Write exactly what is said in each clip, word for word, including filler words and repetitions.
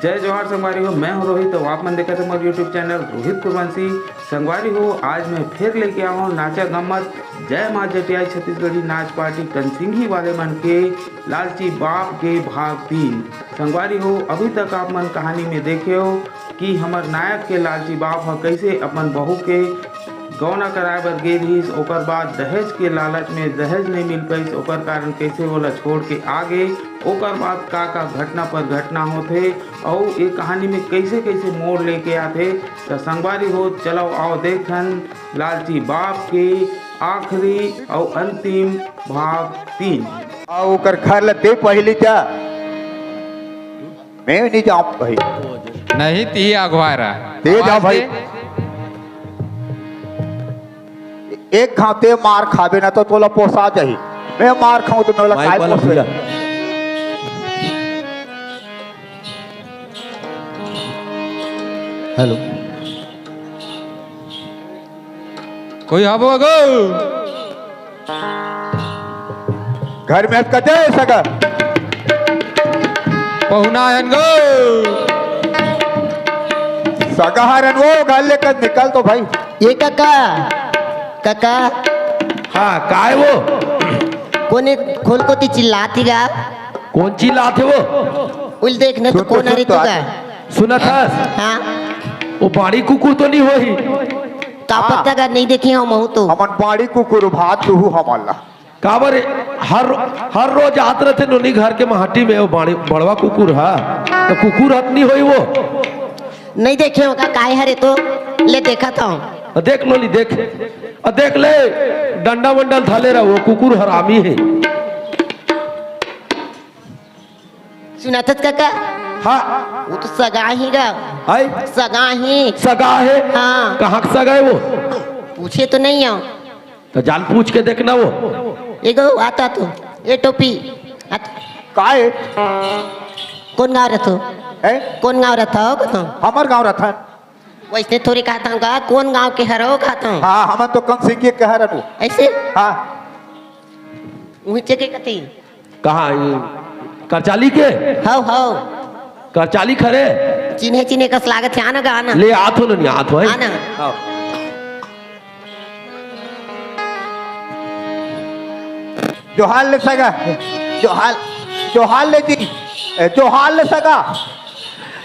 जय जोहार संगवारी हो, मैं हूं रोहित, तो आप मन देखत हो हमारे YouTube चैनल रोहित कुरवंशी। संगवारी हो, आज मैं फिर लेके आया हूं नाचा गम्मत जय मां जटियाई छत्तीसगढ़ी नाच पार्टी टनसिंगी वाले मन के लालची बाप के भाग तीन। संगवारी हो, अभी तक आप मन कहानी में देखे हो कि हमर नायक के लालची बाप ह कैसे अपन बहू के गौना कराए बर गे रिहिस, ओकर बाद दहेज के लालच में दहेज नहीं मिल पाइस, ओकर कारण कैसे ओला छोड़ के आ गे, ओकर बाद का का घटना पर घटना होथे, अउ ये कहानी में कैसे कैसे मोड़ लेके आथे। त संगवारी हो, चलो आओ देखन लालची बाप के आखिरी अउ अंतिम भाग तीन। अउ ओकर घर ल ते पहिली जा। मैं नहीं जाऊं भाई। नहीं ती अगवा रहा। ते जा आवाज भाई। दे। एक घाव ते मार खाबे ना तो तोला पोसा जाही। मैं मार खाऊं तो मैं ओला माइक काय वाला पोसे? भैया। हेलो। कोई हबो गो? घर में अटका जाए सगा। पहुना आयन गो। सगा हरन वो घर लेकर निकल तो भाई। ये कका, कका, हाँ, काय वो? कोने खोल कोती चिल्लाती गा? कौन चिल्लाथे वो? उल देखने तो सुन तो, कौन सुन अरे तो तू आज। गा? सुनत हस? हाँ, वो बाड़ी कुकुर तो नहीं होही? का पता गा, नहीं देखे हो महू तो। हमन बाड़ी कुकुर भात तू हमन ला। काबर हर हर रोज आत रहथे नोनी घर के माटी में वो बाड़ी बड़वा कुकुर हा, तो कुकुर हत नहीं होही वो? नहीं देखे हो का, काय हरे तो ले देखा था। देख नोनी देख, अ, देख ले, डंडा वंडा धले रहो, वो कुकुर हरामी है। सुनाथस काका, हाँ, वो तो सगा ही गा, है सगा ही। सगा है। हाँ। कहाँ का सगा है वो? पूछे तो नहीं हो। तो जान पूछ के देखना वो। एगो आता तो, ये टोपी, आत, काय? कौन गाँव रहतो? है? कौन गाँव रहता हो कहता हूँ? हमर गांव रथन। वैसे थोड़ी कहता हूँ का, कौन गाँव के हरो कहता हूँ। हाँ, हमन तो कम सिंह के कह रहन वो। ऐसे हाँ। वहीं चेके कती। कहाँ ये करचाली के? हौ हौ। करचाली खरे? चिन्हे चिन्हे कस लागत है, आना गा, आना। ले आत हो ना, नहीं आत हो, है? आना। हाँ। जोहार ले सगा। जोहार, जोहार ले जी। ए, जोहार ले सगा।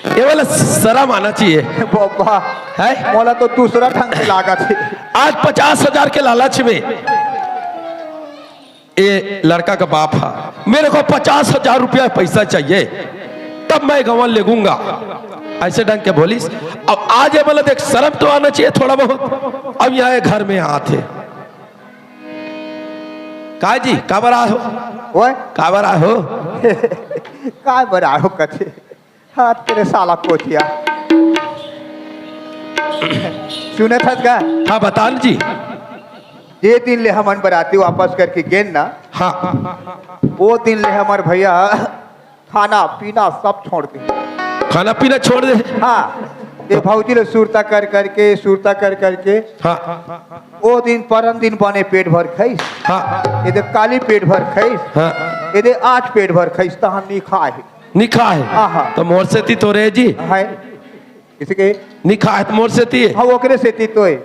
ये वाला शर्म आना चाहिए। बाबा। है? मोला तो दूसरा ढंग से लागत है। आज पचास हजार के लालच में ये लड़का का बाप है, मेरे को पचास हजार रुपया पैसा चाहिए, तब मैं गंवा लेगूंगा। ऐसे ढंग के बोलिस। अब आज ये बोला, देख, शर्म तो आना चाहिए थोड़ा बहुत। अब यहाँ ये घर में आते, का जी, का बड़ा हो? ओए, का बड़ा हो? काय बड़ा हो कथे? हाथ तेरे साला कोचिया। सुनत हस का? हाँ, बतान जी। जे दिन ले हमन बराती वापस करके गेन ना, हाँ, वो दिन ले हमर भैया खाना पीना सब छोड़ दे। खाना पीना छोड़ दे। हाँ, ये भौजी ले सुरता कर करके, सुरता कर करके, हाँ, वो दिन परन दिन बने पेट भर खाइस, हाँ, ये दे काली पेट भर खाइस, हाँ। ये दे आज पेट भर खाइस, तहन नहीं खाए। नहीं खाए। हाँ, हाँ। तो मोर सेती तो रे जी। है, किसी के? नहीं खाए तो मोर सेती है। हाँ, ओकरे सेती तो है।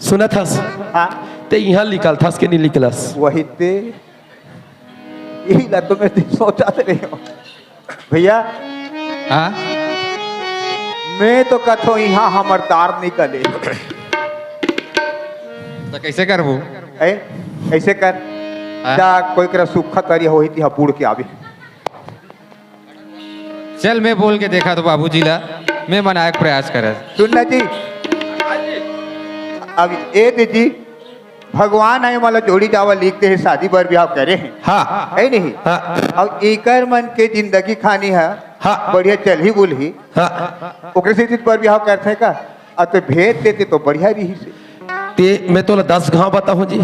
सुनत हस? हाँ, ते यहाँ निकल थस के नहीं निकलस? वही ते, यही ला तो मैं दिन सोचा रही हूँ। भैया, हाँ। मैं तो कथो यहाँ हमर तार निकले। तो कैसे करबू? ए, ऐसे कर, हाँ। जा कोई करा सूखा तरी होही तिहा बूढ़ के आवे। चल, मैं बोल के देखा तो बाबूजी ला, मैं मनाए के प्रयास करत। सुन ना जी, अब ए दे जी, भगवान आए वाला जोड़ी जावा लिख दे है, शादी बर ब्याह करे हैं, हाँ, है नहीं? हाँ। अब एकर मन के जिंदगी खानी है, हाँ। बढ़िया चलही बुलही, हाँ। ओकरे से जित बर ब्याह करते का, अब तो भेज देते तो बढ़िया रही से। ते मैं तोला दस घाव बताऊँ जी।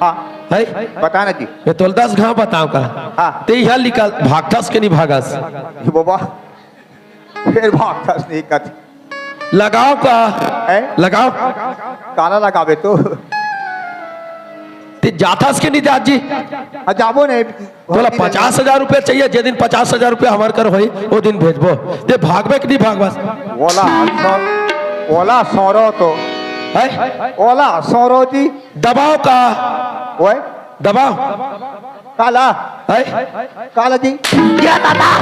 हाँ, है? बता ना जी। मैं तोला दस घाव बताऊँ का? हाँ। ते यहाँ निकल, भागथस के नहीं भागस? ये बाबा, फिर भागथस नहीं कथी। लगाओ का? है? लगाओ। काला लगावे तो। ते जाथस के नहीं जात जी? आ, जाबो नहीं। तोला पचास हजार रुपया चाहिए, जे दिन पचास हजार रुपया हमर कर होई, ओ दिन भेजबो। ते भागबे कि नहीं भागबस? ओला सौ-, ओला सौरो तो। है? ओला सौरो जी। दबाव का? ओए? दबाव। काला? है? काला जी। ये दादा!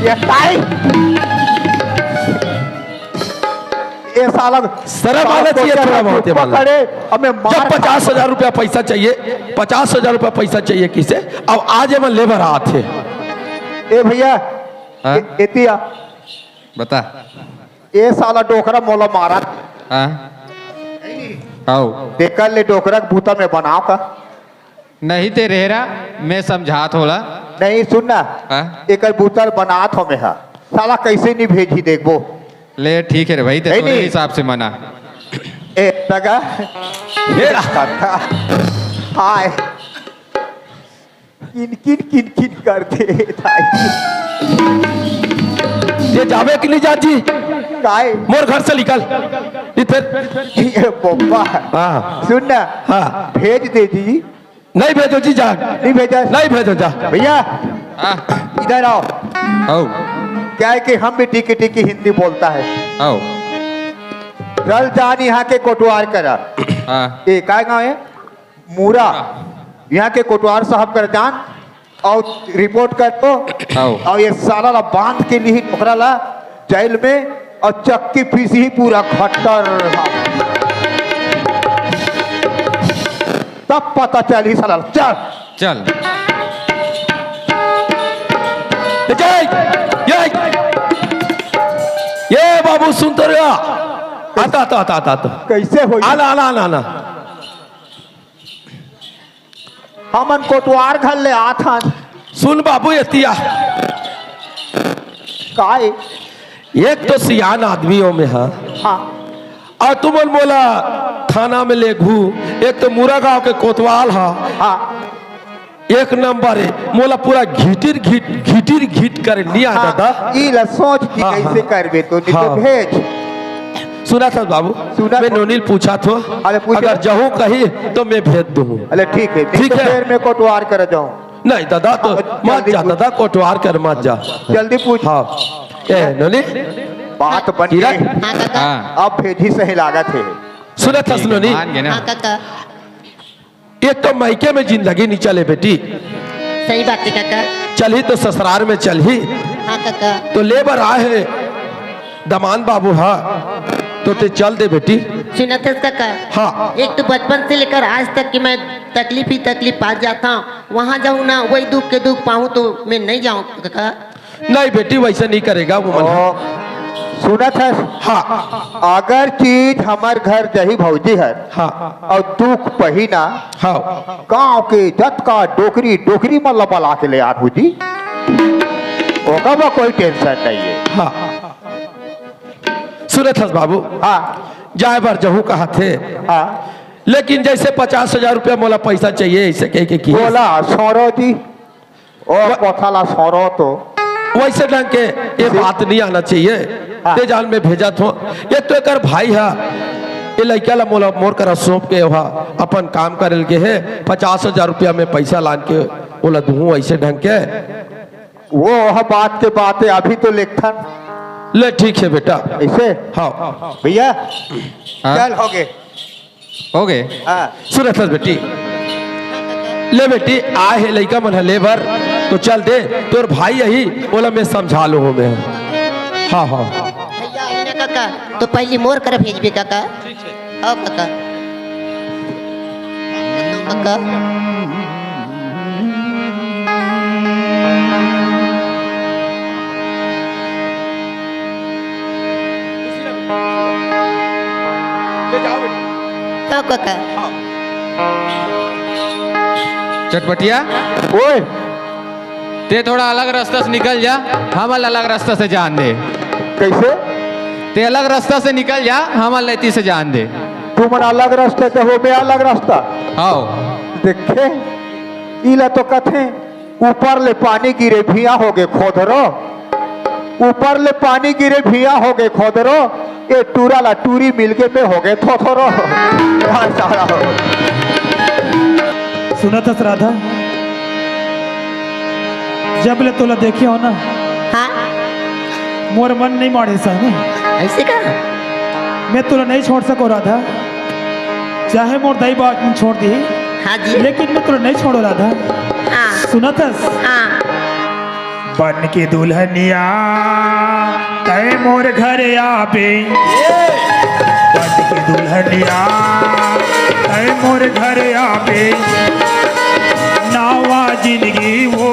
ये ताई! ये साला शर्म आना चाहिए थोड़ा बहुत, ये वाला। पकड़े, हमें मार जब पचास हजार रुपया पैसा चाहिए, पचास हजार रुपया पैसा चाहिए किसे? अब आज एमा लेबर आत हे। ए भैया, हाँ? ए-, एतिया। बता। ए साला डोकरा मोला मारा। हाँ। आओ। तेकर ले डोकरा के बूता में बनाव का। नहीं ते रेहरा, मैं समझात होला। नहीं, सुन ना। हाँ? एकर बूता बनात हो में हा। साला कैसे नहीं भेजी देखबो। ले ठीक है रे भाई, ते नहीं, तोरे नहीं। हिसाब से मना। ए, तगा। ए। हाय। किन, किन, किन, किन कर दे, ताई। ये जावे कि नहीं जात जी? काय? मोर घर से निकल। इधर। ये बप्पा। हाँ। सुन ना। हाँ। भेज दे जी। नहीं भेजो जी, जा। नहीं भेजा? नहीं भेजो, जा। भैया, हाँ। इधर आओ। आओ। क्या है कि हम भी टीकी टीकी हिंदी बोलता है। आओ। चल जान यहाँ के कोटवार करा। हाँ। ए, काय गाँव है? मूरा। यहाँ के कोटवार साहब कर जान और रिपोर्ट कर दो। आओ। और ये साला ला बांध के लिए ओकरा ला जेल में और चक्की पीसी ही पूरा खट्टर। तब पता चली साला। चल। चल। ए, जय, जय। ये बाबू सुन तो रहा। आता, आता, आता, आता, आता। कैसे होई? आना, आना, आना, आना। हमन कोटवार घर ले आत हन। सुन बाबू एतिया। काय? एक तो सियान आदमी हो में हा। हाँ। अउ तुमन मोला थाना में लेगहू। एक तो मुरा गांव के कोतवाल हा। हाँ। एक नंबर हे, मोला पूरा घिटिर घिट, घिटिर घिट करे लिया हाँ, दादा। ई ला सोच कि हाँ, कैसे हाँ। करबे तो, नहीं तो हाँ। भेज। सुनत हस बाबू, सुनत मैं हो। नोनी ल पूछत हों, अरे पूछ अगर ले। जहूँ कही तो मैं भेज दूँ। अरे ठीक है, नहीं ठीक तो है। फिर मैं कोटवार कर जाऊँ। नहीं दादा, तो अब मत जल्दी जा पूछ। दादा, कोटवार कर मत जा। जल्दी पूछ। हाँ। ए, नोनी। बात बन किरण। गई। हाँ, काका। हाँ। अब भेजी सही लागत है। सुनत हस नोनी। मान गए ना। हाँ, काका। एक तो मायके में जिंदगी नहीं चले बेटी। सही बात है काका। चलही तो ससुरार में चलही। हाँ काका। तो ले बर आए हे दमान बाबू, हाँ, तो ते चल दे बेटी। सुनत हस काका? हाँ। एक तो बचपन से लेकर आज तक कि मैं तकलीफ ही तकलीफ पात जाता हूँ, वहाँ जाऊँ ना, वही दुख के दुख पाऊँ तो मैं नहीं जाऊँ काका। नहीं बेटी, वैसे नहीं करेगा वो मन। ओ, सुनत हस? हाँ। अगर चीज हमर घर जही भौजी हर हाँ। और दुख पही ना, हाँ। गांव के जतका डोकरी, डोकरी मन ला बला के ले आन भौजी, ओकर बर कोई टेंशन नहीं है। हाँ। सुनत हस बाबू? हाँ। जाए बर जहूँ कहत हे। हाँ। लेकिन जैसे पचास हजार रुपया मोला पैसा चाहिए, ऐसे कह के किहे। बोला, सौरो जी, ओ व- कोथा ला सौरो तो। वैसे ढंग के ये जी। बात नहीं आना चाहिए। हाँ। ते जान में भेजत हों। एक तो एकर भाई हा, ये लइका ला मोला, मोर करा सौंप के ओहा अपन काम करे ल गे हे, पचास हजार रुपया में पैसा लान के ओला दूहूँ ऐसे ढंग के। वो ह बात के बात है, अभी तो लेखथन। ले ठीक है बेटा। ऐसे? हाँ। भैया, हाँ। चल हो गए। हो गए? हाँ। सुनत हस बेटी। ले बेटी, आए हे लइका मन ह ले बर, तो चल दे, तोर भाई अही, ओला मैं समझा लूहूँ मैं। हाँ, हाँ। भैया, आइना काका, तो पहली मोर करा भेजबे काका। ठीक है। आओ काका। काका। ले जाओ बेटा। का काका? हाँ। चटपटिया। ओए। ते थोड़ा अलग रास्ता से निकल जा, हमन ला अलग रास्ता से जान दे। कैसे? ते अलग रास्ता से निकल जा, हमन ला एती से जान दे। तुमन अलग रास्ता से हो, मैं अलग रास्ता। हाँ। देखे, इला तो कथे, ऊपर ले पानी गिरे, भिया हो गे खोधरो। ऊपर ले पानी गिरे, भिया हो गे खोधरो। ए टूरा ला टूरी मिल गे, मैं हो गे थोथरो। यार सारा हो। सुनत हस राधा, जब ले तोला देखे हों ना, हाँ। मोर मन नइ माढ़े सहनी। अइसे का? मैं तोला नइ छोड़ सकों राधा, चाहे मोर दाई बाप मन छोड़ दिही, हाँ जी। लेकिन मैं तोला नइ छोड़ों राधा। हाँ। सुनत हस? हाँ। बन के दुल्हनिया तैं मोर घर आबे, बन के दुल्हनिया तैं मोर घर आबे, नावा जिनगी वो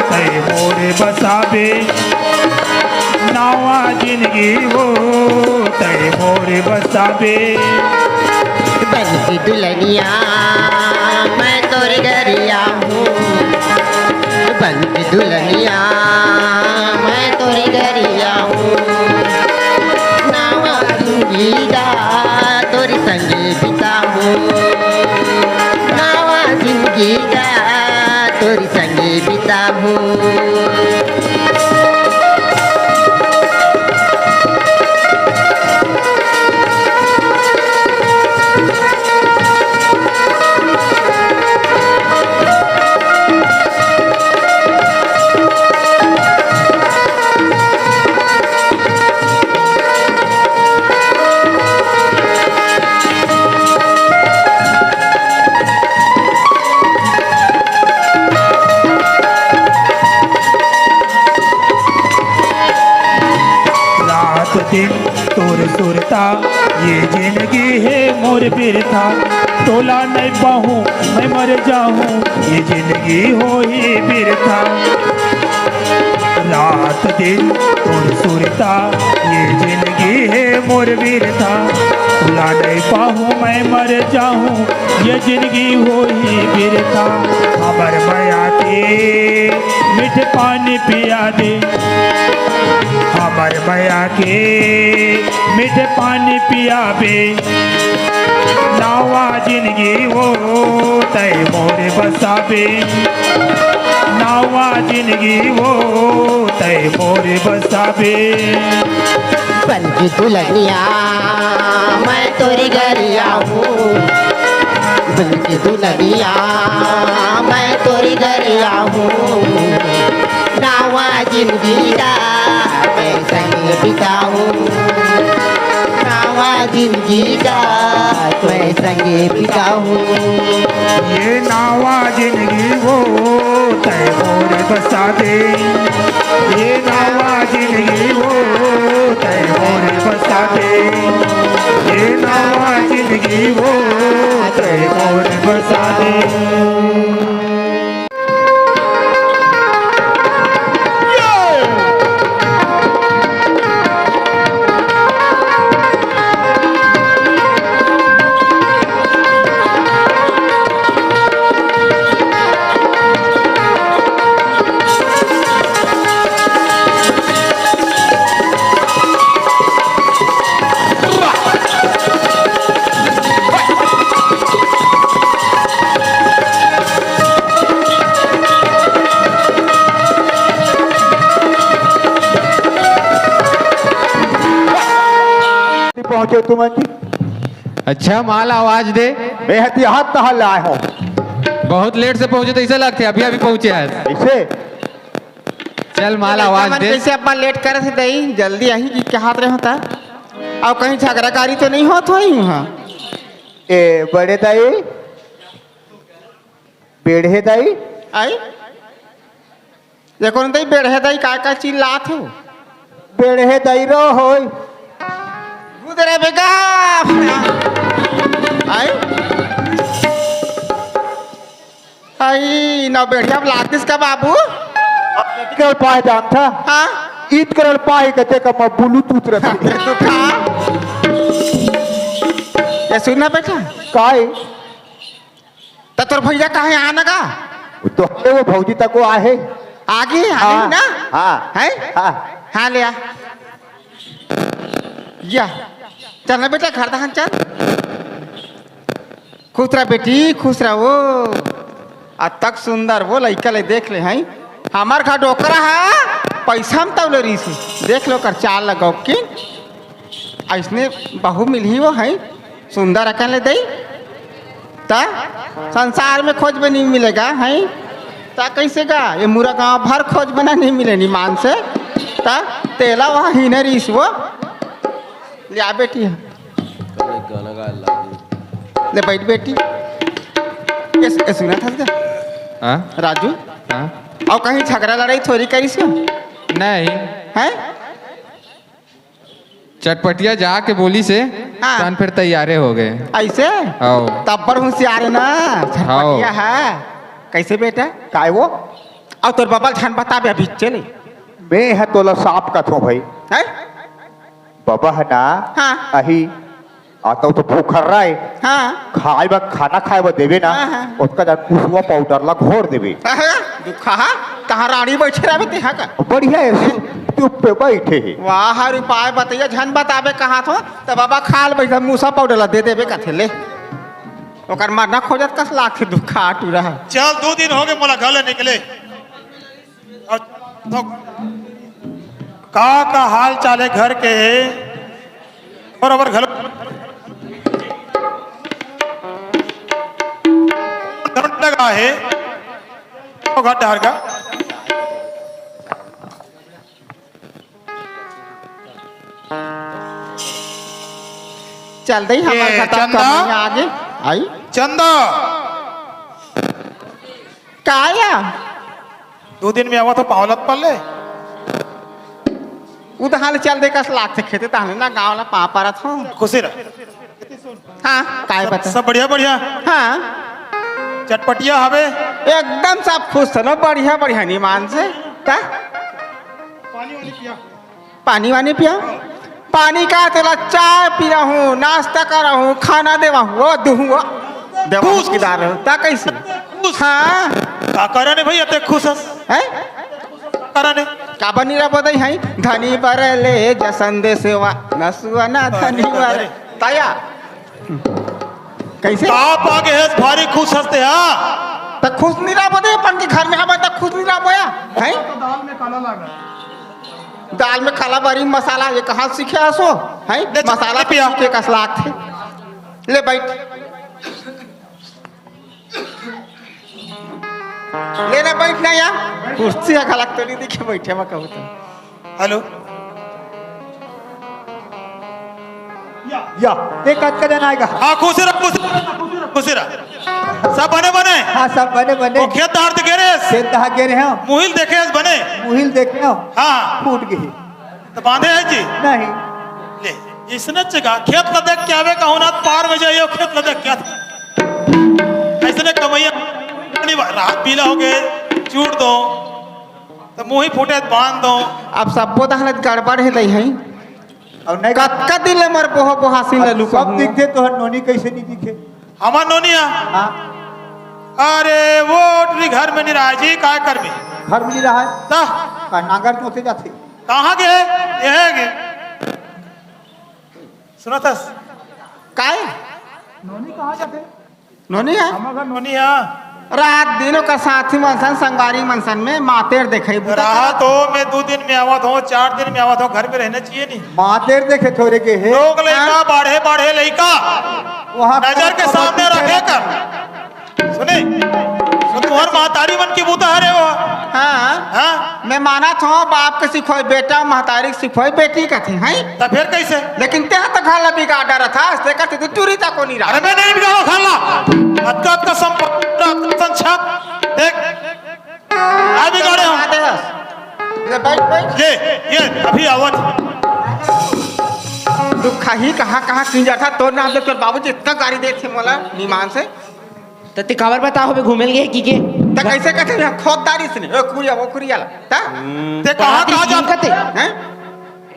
तैं मोर बसाबे, नावा जिनगी वो तैं मोर बसाबे। बन के दुल्हनिया मैं तोर घर आहूँ, बन के दुल्हनिया मैं तोर घर आहूँ, नावा जिनगी गा तोर संगे बिताहूँ, नावा जिनगी गा तोर संगे बिताहूँ। रात दिन तोर सुरता, ये जिनगी हे मोर बिरथा, तोला नइ पाहूँ मैं मर जाहूँ, ये जिनगी होही बिरथा। रात दिन तोर सुरता, ये जिनगी हे मोर बिरथा, तोला नइ पाहूँ मैं मर जाहूँ, ये जिनगी होही बिरथा। हमर मया के मीठ पानी पिया दे, हमर मया के मीठ पानी पियाबे, नावा जिनगी वो तैं मोर बसाबे, नावा जिनगी वो तैं मोर बसाबे। बन के दुल्हनिया मैं तोर घर आहूँ, बन के दुल्हनिया मैं तोर घर आहूँ, नावा जिनगी ला तोर संग बिताहूँ, नावा जिनगी ला तोर संग बिताहूँ। ये नावा जिनगी वो तैं मोर बसाबे, ये नावा जिनगी वो तैं मोर बसाबे, ये नावा जिनगी वो तैं मोर बसाबे। पहुंचे तुमन जी। अच्छा, माल आवाज दे। मैं हतियात तहां ले आए हंव। बहुत लेट से पहुंचे त अइसे लगथे, अभी अभी पहुंचे हस। अइसे? चल, माल आवाज दे। कइसे अब्बड़ लेट करे से दई, जल्दी आही कि कहत रहे हों त। अउ कहीं झगराकारी तो नइ होत होही उहां? ए, बड़े दाई, बेड़हे दाई। आई? ये कोन दाई बेड़हे दाई, काय काय चिल्लात हो? बेड़हे दाई रो होई। गुदरे बेगा। आई? आई, ना बेड़िया लागतिस का बाबू? इतकल पाए जानथा? हाँ? इतकल पाए के तेका म ब्लूटूथ रखी। ये सुन ना बेटा। काय? त तोर भैया कहाँ हे, आना गा? वो तो हे, वो भौजी तक वो आहे। आगे, आगे हाँ, ना? हाँ। हैं? हाँ। हाँ, ले आ। या। चल ना बेटा, घर दहन चल। खुश रह बेटी, खुश रह वो। अतक सुंदर वो लइका ले देख ले, हैं? हमर घर डोकरा हे, पैसा म तौले रहिस हे। देख ले ओकर चाल लगाओ कि अइसने बहू मिलही वो, हैं? सुंदर अकन ले दई। त संसार में खोजबे नहीं मिलेगा, हैं? त कैसे गा? ये मुरा गांव भर खोजबे ना नहीं मिले निमान से। त तेला वहाँ ही न रहीस वो। ले आ बेटी। गाना गा ला। ले बैठ बेटी। ये, ये सुनत हस गा? हाँ? राजू? हाँ? अउ कहीं झगड़ा लड़ाई थोड़ी करिस हो? नहीं। हैं? चटपटिया जाके बोलिस हे, हाँ। तहन फिर तैयारे हो गे। ऐसे? हव। तब बड़ होशियार हे ना, हव। चटपटिया हे। कैसे बेटा? काय वो? अउ तोर बबा ल झन बताबे अभी, चले। मैं ह तोला साफ कथों भाई। हैं? बबा ह ना, हाँ। अही, आ तो, तो भूखर्रा हे। हाँ। खाए बर, खाना खाए बर देबे ना, हाँ, हाँ। ओतका जादा कुसुआ पाउडर ला घोर देबे। हाँ, हाँ, दुखा हा, तहाँ रानी बैठे रहबे तेहा का। बढ़िया हे, सु-, चुप पे बैठे हे। वाह, हर उपाय बतइया, झन बताबे कहाथों, त बबा खा ले बैठा, मूसा पाउडर ला दे देबे कथे ले। ओकर मरना खोजत कस लागथे दुखा टूरा। चल, दू दिन हो गे मोला घर ले निकले। अउ तो का, का हाल चाल हे घर के? बरोबर घलो लगा हे। ओ घर डहर का। चल दई, हमर ए, खतम चंदा? कमैया आगे। आई? चंदा। का या? दू दिन में आवत हों, पावलत पल्ले। उदहाल चल दे कस लागथे खेते, तहले ना गाँव ला पाँव परत हों। खुशी रह। हाँ, काय सब, बता? सब बढ़िया, बढ़िया। हाँ। चटपटिया हवे? एकदम सब खुश हे ना, बढ़िया, बढ़िया निमान से। का? पानी वानी पिया। पानी वानी पिया? पानी का तेला चाय पियाहूँ, नाश्ता कराहूँ, खाना देवाहूँ, ओ दुहूँ, ओ देवाहूँ खुश। किदार हो, ता कैसे? खुश। हाँ। का कारण हे भई, अतेक खुश हस? हैं? का कारण हे? का बनी रहा बताई, हैं? धनी बर ले जा संदेशवा, नसुआ ना धनी अरे, बर। अरे। ताया। कैसे? का पागे हस, भारी खुश हस ते, हाँ? त खुश नहीं रहा बताई, अपन के घर में हवे त खुश नहीं रहा बोया, हैं? तो दाल में काला लगा। दाल में काला बरी मसाला, ये कहाँ सीखे हसो? हैं? ले, मसाला पिया। सीखे कस लागथे। ले बैठ। ले ना बैठ ना या। कुर्सी ह घलक तो नहीं दिखे बैठे म कहूँ तो। हेलो। या, एक आध का जना आएगा। हाँ, खुशी रह, खुशी रह, खुशी रह। सब बने, बने? हाँ, सब बने, बने। ओ, खेत डहर त गे रहेस? खेत डहर गे रहेंव। मुही ल देखे हस बने? मुही ल देखेंव। हाँ। फूट गे। त बांधे हस जी? नहीं। ले, इसने चगा, खेत ल देख के आबे कहूँ ना, पार में जाइयो, खेत ल देख के आथे। अइसने कमइया, रात पीला हो गे, चूड़ दो, त मुही फूटे त बांध दो। अब सब्बो दहां ले गड़बड़ हे दई हई। अउ नहीं कतका दिन ले मोर बोहा बोहासिन ल अब लुका सब हूँ। दिखथे, तोहर नोनी कैसे नहीं दिखे? हमर नोनी हा? हाँ। अरे, वो टुरी घर में नहीं रहा जी, काय करबे? घर में नहीं रहा है? त? का नांगर जोते जाथे? कहाँ गे? ये हे गे। सुनत हस? काय? नोनी कहाँ जाथे? नोनी हे? हमर घर नोनी हे। रात दिन ओकर साथी मन सन, संगवारी मन सन में मातेर देखई बुता रहा करत। तो मैं दू दिन में आवत हों, चार दिन में आवत हों, घर में रहना चाहिए नहीं। मातेर देखे थोरे गे हे। लोग लइका, हाँ। बाढ़े, बाढ़े लइका। वहाँ नजर के सामने रखे कर। सुने, तो तुहर महतारी मन के बूता हरे वो। हाँ। हाँ? मैं मानत हों, बाप के सिखोय बेटा, महतारी के सिखोय बेटी कथे, हैं? त फेर कैसे? लेकिन तेहा तो घर ला बिगाड़ डारत हस, तेकर सेती टूरी तक कोनी रहा। अरे मैं नहीं बिगाड़ों घर ला। अतका, अतका संपत्ति, अतका संछत, देख, काय बिगाड़े हों? बिगाड़ दे हस। ले बैठ, बैठ। ये, ये, अभी आवत। दुखा ही कहाँ, कहाँ किंजरथा, तोर नाम से तोर बाबूजी इतना गारी देथे मोला, निमान से। त ते काबर बता होबे घूमे ल गे कि के? त कैसे कथे यहाँ खोद डारिस ने? ओ कुरिया, वो कुरिया ला। त? ते कहाँ, कहाँ जात? कते? हैं?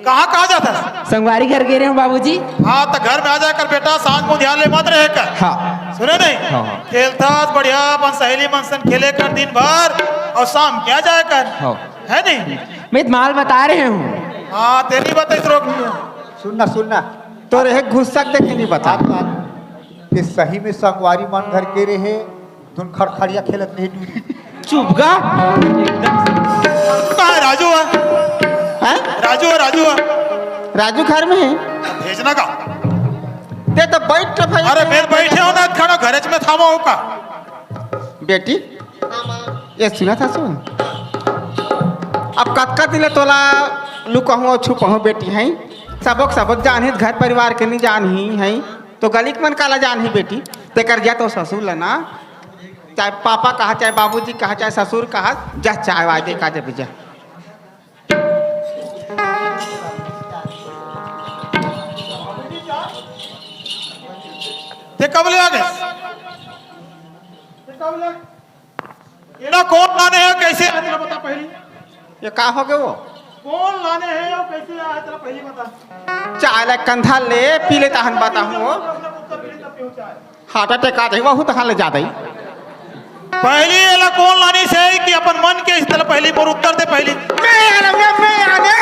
कहाँ, कहाँ जात हस? संगवारी घर गे रहेंव बाबूजी। हाँ, त घर में आ जाए कर बेटा, सांझ मुंह ध्यान ले मत रहे कर। हाँ। सुने नहीं? हाँ, हाँ। खेलथस बढ़िया, अपन सहेली मन सन खेले कर दिन भर, अउ शाम के आ जाए कर। हाँ। हे नहीं? मैं तो माल बता रहे हूँ। हाँ, ते नहीं बताइस रोक। सुन ना, सुन ना। तोर एक घुसक देखे नहीं बता। बात, बात। ते सही में संगवारी मन घर गे रहे, धुन खड़खड़िया खेलत रहे टूरी। चुप गा। कहाँ हे राजू? हैं? राजू, राजू। राजू घर में हे। भेजना का? ते तो बैठ भाई। अरे, मैं बैठे हो ना, खड़ा घरेच में थामा हो का? बेटी, ये सुना था सुन। अब कतका दिन ले तोला लुकाहूँ अउ छुपाहूँ बेटी, हैं? सबक सबक जानही, घर परिवार के नहीं जानही, हैं? तो गली के मन काला जानही बेटी? तेकर जा तो ससुर ला ना, चाहे पापा कहा, चाहे बाबूजी कहा, चाहे ससुर कहा, जा चाय वाय दे का जब जा। ते कब ले आ गए? ते कब ले? एला कौन लाने हे, कैसे आए, तेला बता पहली। ये का हो गए वो? कौन लाने हे अउ कैसे आए, तेला पहली बता। चाय ला कंधा ले, पी ले, तहन बताहूँ वो। प्रश्न उत्तर मिली तब पीहूँ चाय। हार्ट अटैक आ जाई, वहू तहां ले जा दई। पहली एला कौन लानिस हे कि अपन मन के, इस तरह पहली मोर उत्तर दे पहली। मैं आने, मैं, मैं आने।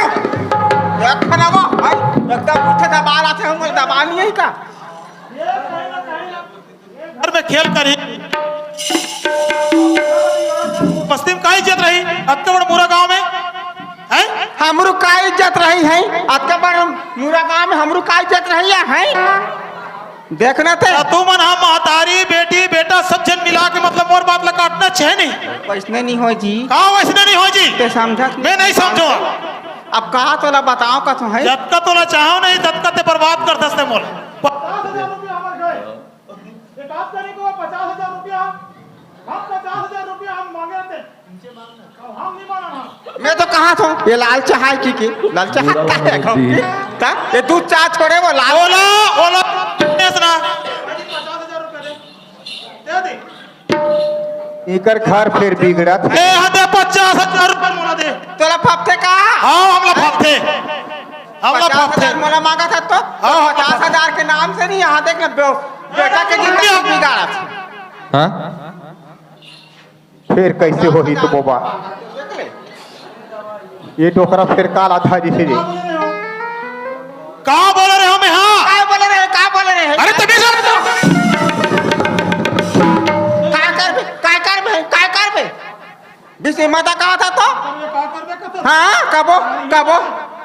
देख ना वो, भाई, एकदम उठे दबा रहा थे, हम दबा नहीं है का? घर में खेल करी। बस्ती में काई इज्जत रही, अतके बड़ मुरा गांव में, हैं? हमरू का इज्जत रही है, अतके बड़ मुरा गांव में हमरू का इज्जत रही है, हैं? देखना ते। त तुमन हा महतारी, बेटी, बेटा सब झन मिला के मतलब मोर बात ला काटना चाहे नहीं। वैसने नहीं होय जी। का वैसने नहीं होय जी? ते समझत मैं नहीं समझों। अब का तोला बताओं का तू है? जतका तोला चाहो नहीं, ततका ते बर्बाद कर दस ते मोला। पचास हजार रुपया हमर गए। एक बात करी को पचास हजार रुपया, हम पचास हजार रुपया हम मांगे थे। मैं तो कहा था, ये लाल चाय की, की? लाल चाय का है, खाओ की? का? ये दूध चाय छोड़े, वो लाल ओला, ओला, सुना। पचास हजार रुपया दे। दे दे। इकर घर फिर बिगड़त। ए, हदे पचास हजार रुपया मोला दे। तोला फपथे का? हाँ, हमला फपथे। हमला पचास हजार फपथे। मोला मांगा था तो? हाँ, हमला पचास हजार के नाम से नहीं, यहाँ देख ना, बे-, बेटा के जिंदगी बिगाड़त। हाँ? फेर कइसे होही तो बोबा? ये डोकरा फेर काला धारी से रे। का बोले रहे हो मैं, हाँ? का बोले रहे, का बोले रहे? अरे तभी से तो। काय करबे, काय करबे, काय करबे? बीच में मता कहा था तो? हाँ, कबो, कबो।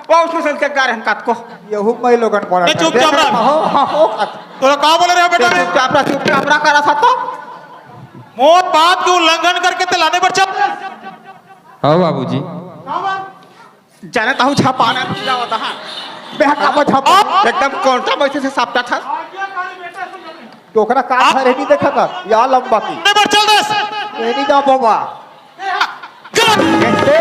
वो उसमें से गा रहे हैं कतको। यहू मैं लोगन बोला ए, चुपचाप रह। हो, हो, हो, कत- तोला का बोले रहे हो बेटा? चुपचाप रह, चुपचाप रह करा था तो। मोर बात के उल्लंघन करके ते लाने पर चल। हाँ बाबूजी। जाने ताहू छपाना नहीं जावत हा। मैं हटा को छपा। एकदम कोंटा बैठे से सापटा था। तो ओकरा का घर नहीं देखा था? या लंबा की। लाने पर चल दस। ये नहीं जा बाबा। गलत। कैसे?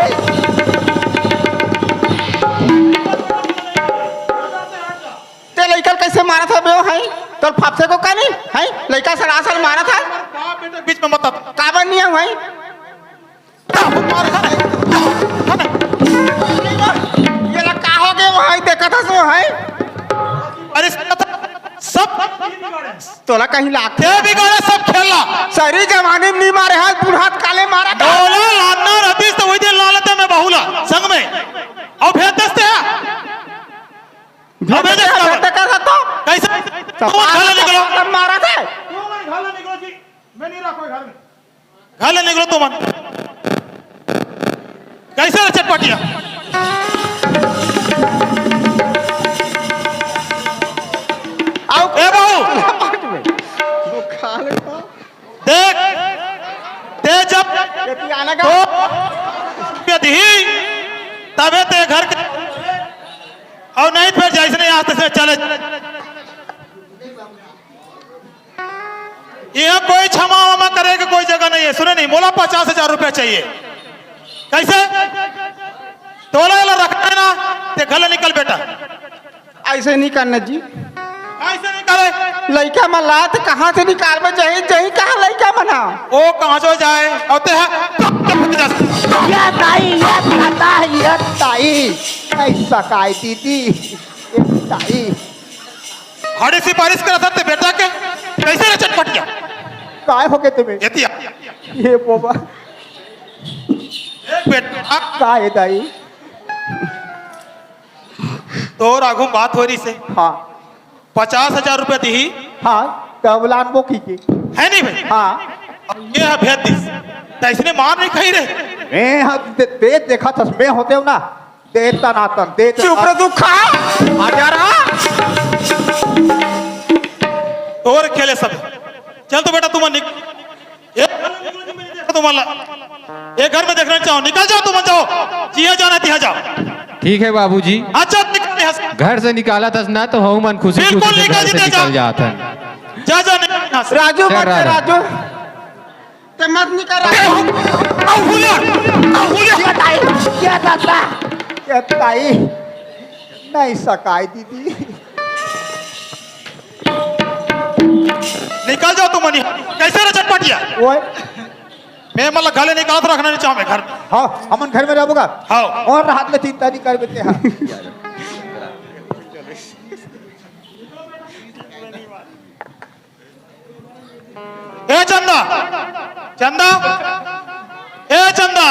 ते लइका ल कइसे मारत हस बे, हैं? तोर फापसे को का नहीं, हैं? लइका सरासर मारत हस। बाप बेटा बीच में मत आ। काबर नहीं आऊ, हैं? ये ला का हो गए, वहाँ ही देखत हस, हैं? अरे सब तोला कहीं लागथे? के बिगाड़े सब खेला। सरी जवानी में नहीं मारे हाल, बुढ़ात काले मारा था। बोला लाना रहतीस तो वही दिन ला लेते मैं बहू ला संग में। अउ भेज देते हैं। भेज अबे देते देख हैं, काबर। भेज देते हैं तो। कैसे? तो तुम घर ले निकलो। तब मारा था। तुम घर ले निकलो जी, मैं नहीं रखो घर में। घर ले निकलो तुमन। कैसे रे चटपटिया? आओ। ए बहू। खा ले तो। देख, ते जब ये पियाना का तो ये दिही, तबे ते घर के, अउ नहीं फिर जैसे नहीं आते से चले। यहाँ कोई क्षमा वमा करे के कोई जगह नहीं है। सुने नहीं, मोला पचास हजार रुपया चाहिए। कैसे? तोला एला रखना है ना, ते घर ले निकल बेटा। ऐसे नहीं करना जी। ऐसे नहीं करे। लइका मन ला त कहाँ से निकालबे? जहीं, जहीं कहाँ लइका मन ह? ओ कहाँ जो जाए, अउ ते ह-, ये ताई, ये ताई, ये ताई। ऐसा काय दीदी, ये ताई। हड़ी सिफारिश करत हस ते बेटा के, कैसे रे चटपटिया? काय हो गए तुम्हें? एतिया। ये बोबा। ए बेटा। काय दाई? तोर आगू बात हो रही से। हाँ। पचास हजार रुपया दिही। हाँ, तब लानबो की के। है नहीं भाई? हाँ। अब ये है भेज दिस। त इसने मार नहीं खाई रे। मैं हम दे, दे देखा था, मैं होते हो ना। दे टनाटन, दे चुप रे दुखा। आ जा रहा। तोर खेले सब। चल तो बेटा, तुमन निक-, ये तुमन ला, ये घर में देखना चाहो, निकल जाओ, तुमन जाओ, जिहां जाना तिहां जाओ। ठीक है बाबूजी। अच्छा, निकल यहाँ से। घर से निकालत हस ना, तो हमू मन खुशी बिल्कुल खुशी से निकल घर से जीते निकल जाओ। जात हन। जा, जा, निकल यहाँ से। राजू, चल मत राजू। राजू। ते मत निकल। अहो, अहो, हुलिया, अहो, हुलिया। क्या ताई? क्या दादा? क्या ताई? नहीं सकाय दीदी। निकल जाओ तुमन। कैसे रे चटपटिया? ओए। मैं मतलब घले निकालत रखना नहीं चाहूँ मैं घर में। हाँ, हमन घर में रहबो का? हाँ। और रात में चिंता नहीं कर बेटे, हाँ। ए चंदा, चंदा, ए चंदा,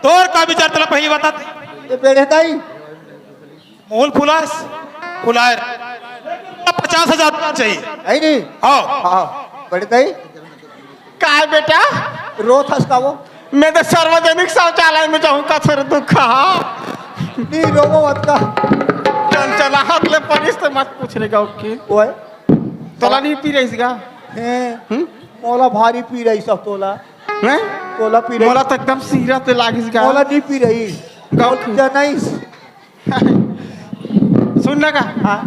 तोर का विचार, तेला पहिली बता। ए बेड़े दाई। मूल फुलास, फुलाए। पचास हजार चाहिए। है नहीं? हाँ। हाँ, बड़े दाई। काय बेटा? रोत हस का वो? मैं तो सार्वजनिक शौचालय में जाऊं का, फिर दुख हा। नहीं, रोवो मत का। चंचलाहट ले परिस ते मत पूछ रे गाँव की। ओए। तोला नहीं पी रही गा? हैं? हम्म? मोला भारी पी रही सब तोला। हैं? तोला पी रही। मोला तो एकदम सीरा ते लागिस गा। मोला नहीं पी रही। गाँव की। जनइस। सुन ना का? हाँ।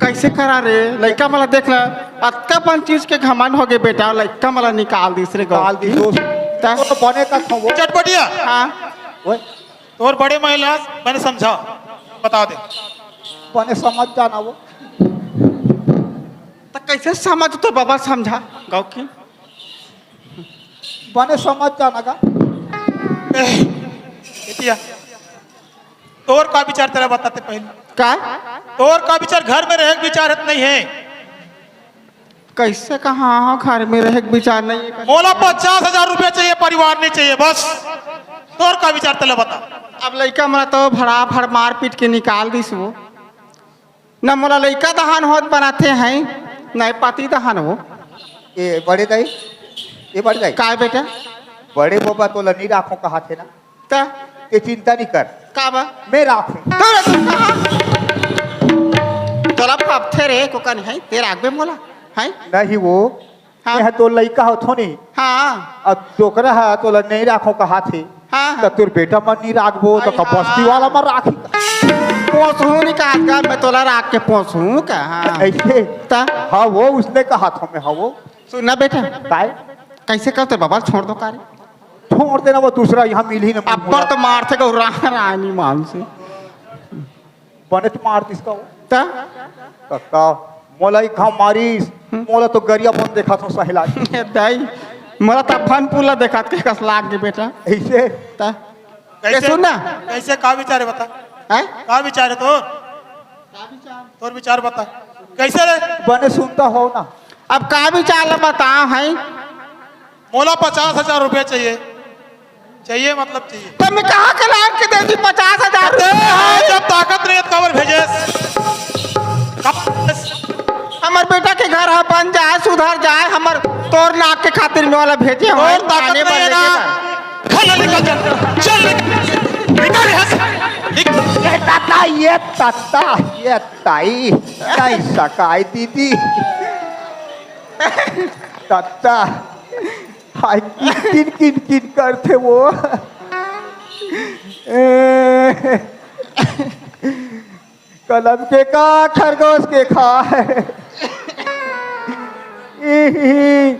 कैसे करा रे? लइका मला देख ला। अतका पन चीज के घमंड हो गए बेटा, लइका मला निकाल दिस रे गाँव। निकाल दिस दोस्त। ता? वो तो बने का खो वो। चटपटिया। हाँ। ओए। तोर बड़े महिला बने समझा, बता दे। बने समझ जाना वो। त कैसे समझ तो बाबा समझा गाँव की? बने समझ जाना का? ए, बिटिया, तोर का विचार तेला बताते पहले। का? तोर का विचार, घर में रहे के विचार है तो नहीं है? कैसे कहा घर में रहे के विचार नहीं है? मोला पचास हजार रुपया चाहिए, परिवार नहीं चाहिए, बस। तोर का विचार तेला बता। अब लइका मन तो भड़ा भड़ मार पीट के निकाल दिस वो। न मोला लइका दहान होत बनाते हैं, न पति दहान हो। ए बड़े दाई, ए बड़े दाई। काय बेटा? बड़े बाबा तोला नहीं राखो कहा थे ना। त? ये चिंता नहीं कर। का बा? मैं राखूं। तोरा तो कहा? तोला भापथे रे, को का नहीं है? ते राखबे मोला? है? नहीं वो, हाँ। मैं तो लइका हो थोनी। हाँ। अब डोकरा है, तोला नहीं राखो कहा थे। हाँ, हाँ। तो तोर बेटा मन नहीं राखबो, तो आई का बस्ती हाँ। वाला मन राखी का? पोसहूं नहीं कहा का, मैं तोला राख के पोसहूं का? हाँ। ऐसे? त? हाँ, वो उसने कहा था मैं, हाँ वो। सुन ना बेटा। काय? कैसे कहते बाबा, छोड़ दो का रे? छोड़ देना, वो दूसरा यहाँ मिल ही ना अब्बड़ तो मारथे गो राह रानी मान से। बने तो मार दिस का वो। त? कक्का, मोला एक घाव मारिस, हम्म। मोला तो गरिया बन देखा था सहला। ए दाई, मोला त फन पुला देखा के कस लाग गे बेटा। ऐसे? त? कैसे? ए, सुन ना। कैसे, का विचार है बता? हैं? का विचार है तोर? तोर विचार बता। कैसे रे? बने सुनता हो ना। अब का विचार ला बताओ है? मोला पचास हजार रुपया चाहिए। चाहिए मतलब चाहिए। त मैं कहाँ के लान के दे दी पचास हजार अरे रुपया? हाँ, जब ताकत नहीं है तो काबर भेजे? हमर बेटा के घर ह बन जाए, सुधर जाए, हमर तोर नाक के खातिर में वाला भेजे हो। तोर ताकत नहीं है ना। खा ले, निकल चल। चल निकल। निकल यहाँ से। निकल। ये ताता, ये ताता, ये ताई, नहीं सकाय दीदी। ताता। हाय, किन, किन, किन, किन करथे वो। ए, कलम के का, खरगोश के खा। इही।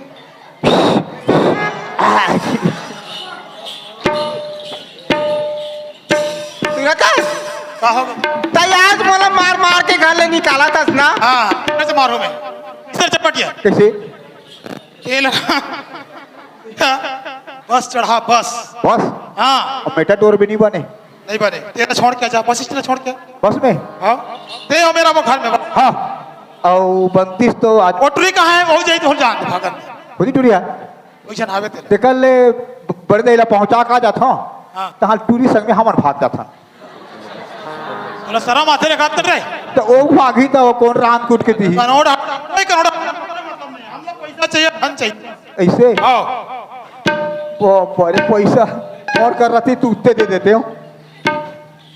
सुनत हस? का हो गया? त आज मोला मार मार के घर ले निकालत हस ना? हाँ, कैसे मारो मैं? किस तरह चपटिया? कैसे? तेल। बस चढ़ा, बस। बस? हाँ। अब मेटाडोर भी नहीं बने? नहीं बने। तेरा छोड़ के जा, बस स्टैंड छोड़ के। बस में? हाँ। दे हो मेरा वो घर में बस। हाँ। अउ बनतीस तो आज ओटरी कहाँ है? वो जाई तो जान भागन। खुदी टुरिया? वही जन आवे तेरे। तेकर ले बड़े दे ला पहुँचा का जात हूँ। हाँ। तहाँ टूरी संग में हमर भाग जात हन। तोला शरम आथे रे, का कर रे? त ओ भागी त ओ कोन रांध कूट के दिही? करोड़, कोई करोड़, हम लोग पैसा चाहिए, धन चाहिए। ऐसे? हाँ। वो बड़े पैसा और कर रहती, तू उत्ते दे देते हो।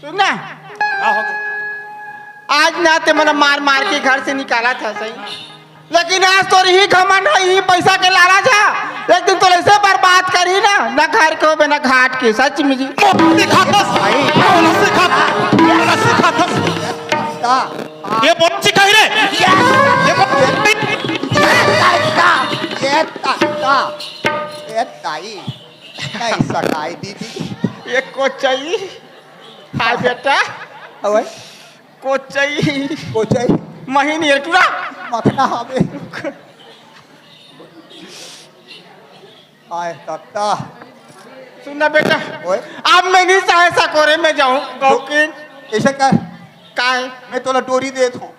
सुन ना। हाँ, हो गया। आज ना ते मना मार मार के घर से निकाला था सही। लेकिन आज तोर इही घमंड हे, इही पैसा के लालच हे, एक दिन तोला ऐसे बर्बाद करही ना, ना घर के होबे, ना घाट के, सच में जी। मोला सिखाथस भाई, मोला सिखाथस, मोला सिखाथस। ता, ये मोला सिखाही रे। ये मोला ये ताई, ये ताई, ये ताई, नहीं सकाई दीदी। ये कोचई। हाय बेटा। अबे। कोचई। कोचई। महीन ये टूरा। मखना हवे। हाय तत्ता। सुन ना बेटा। ओए। अब मैं नहीं चाहे सकोरे में जाऊं, गौकिन। ऐसा कर। काय? मैं तोला डोरी देत हूं।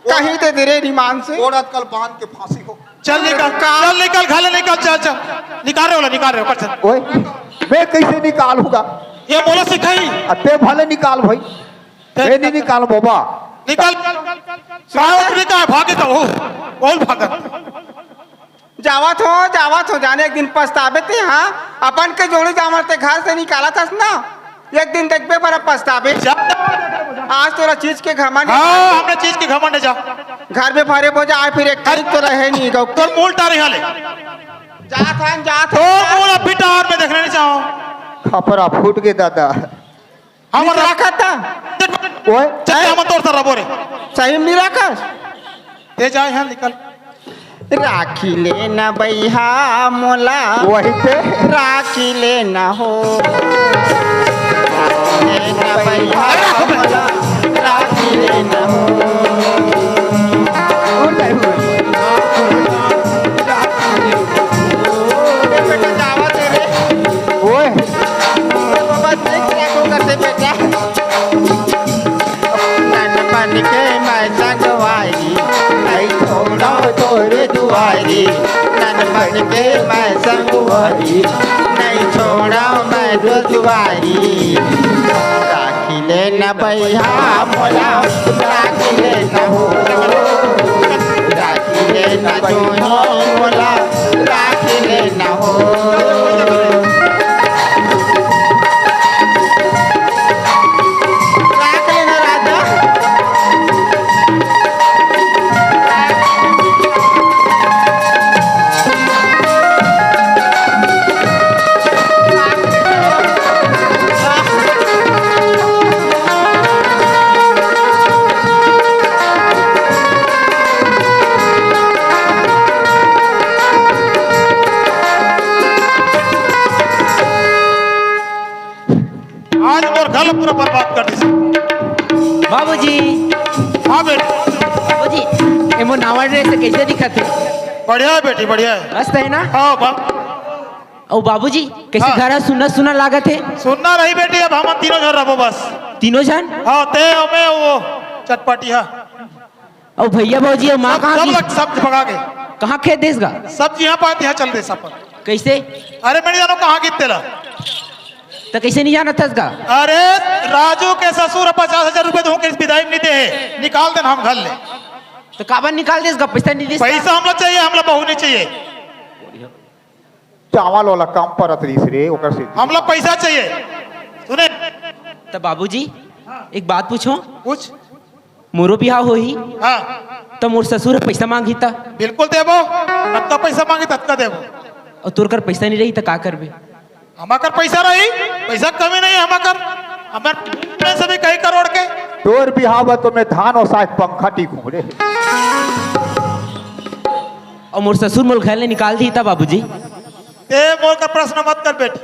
कहीं दे दे रे ईमान से। तोर अतका ल बांध के फांसी हो। चल निकल, का? चल निकल, घर ले निकल, चल, चल। निकाल रे ओला, निकाल रे ओकर, चल। ओए, मैं कैसे निकालूंगा? ये मोला सिखाही। अ, ते भले निकाल भाई। ते मैं नहीं निकाल बाबा। निकल। साहब निकाल, भागे तो हो। बोल भागत। जावत हो, जावत हो, जाने एक दिन पछताबे ते, हाँ? अपन के जोड़ी जामर ते घर से निकालत हस ना, एक दिन देखबे बड़ा पछताबे। जा। आज तोला चीज के घमंड हे। हाँ, हमला चीज के घमंड हे, जा। घर में भरे बोझा आय, फिर एक तारीख तो रहे नहीं गौ। तोर मूल टारे हाले। जात हन, जात हन। तोर मूल अभी टार में देखना नहीं चाहो। खपरा फूट गे दादा। हमर राखत था। ओए। चल, हम तोर सर रबो रे। सही में नहीं राखस? ते जाए यहाँ निकल। राखी लेना बइहा मोला। वही पे। राखी लेना हो। राखी लेना बइहा मोला। राखी लेना हो। उड़ जाए, उड़ जाए। ए बेटा, जावा दे रे। ओए। बाबा, देख, क्या को करते बेटा? तन बन के मैं संगवारी, नहीं छोड़ा तोरे दुआरी। तन बन के मैं संगवारी, नहीं छोड़ा मैं तो दुआरी। राखी लेना बइहा मोला, राखी लेना हो। राखी लेना जोनी मोला, राखी लेना हो। राख लेना राजा। आज मोर घर पूरा बर्बाद कर दिस। बाबूजी। हाँ बेटी। बाबूजी, ए मोर नावा dress कैसे दिखत हे? बढ़िया हे बेटी, बढ़िया हे। मस्त हे ना? हाँ, बा- अउ बाबूजी, कैसे हाँ। घर ह सुन्ना सुन्ना लागत हे? सुन्ना नहीं बेटी, अब हम तीनों झन रहबो बस। तीनों झन? हाँ, ते अउ मैं वो चटपटी, हाँ। अउ भैया भौजी अउ माँ सब, कहाँ सब गिस? लग, सब भगा गे। कहाँ खेत देस गा? सब जी यहाँ पात, यहाँ चल देस अपन। कैसे? अरे मैं नहीं जानों कहाँ गिस तेला। त कैसे नहीं जानत हस गा? अरे राजू के ससुर ह पचास हजार रुपया दूं के बिदाई में नहीं दे हे, निकाल देना हम घर ले। त काबर निकाल देस गा? पैसा नहीं देस गा? पैसा हमला चाहिए, हमला बहू नहीं चाहिए। चावल वाला काम परत रहिस रे, ओकर से। हमला पैसा चाहिए। सुने। त बाबूजी, एक बात पूछों? पूछ। मोरो बिहाव होही, हाँ। त मोर ससुर ह पैसा मांगही त? बिल्कुल देबो, जतका पैसा मांगही ततका देबो। अउ तोर कर पैसा नहीं रही त का करबे? हमर कर पैसा रही, पैसा कमी नहीं हे हमर कर। हमर में से भी कई करोड़ के। तोर बिहाव बर तो मैं धान ओसाय के पंखा टिकहूं रे। अउ मोर ससुर मोला घर ले निकाल दिही त बाबूजी? ते मोर कर प्रश्न मत कर बेटी।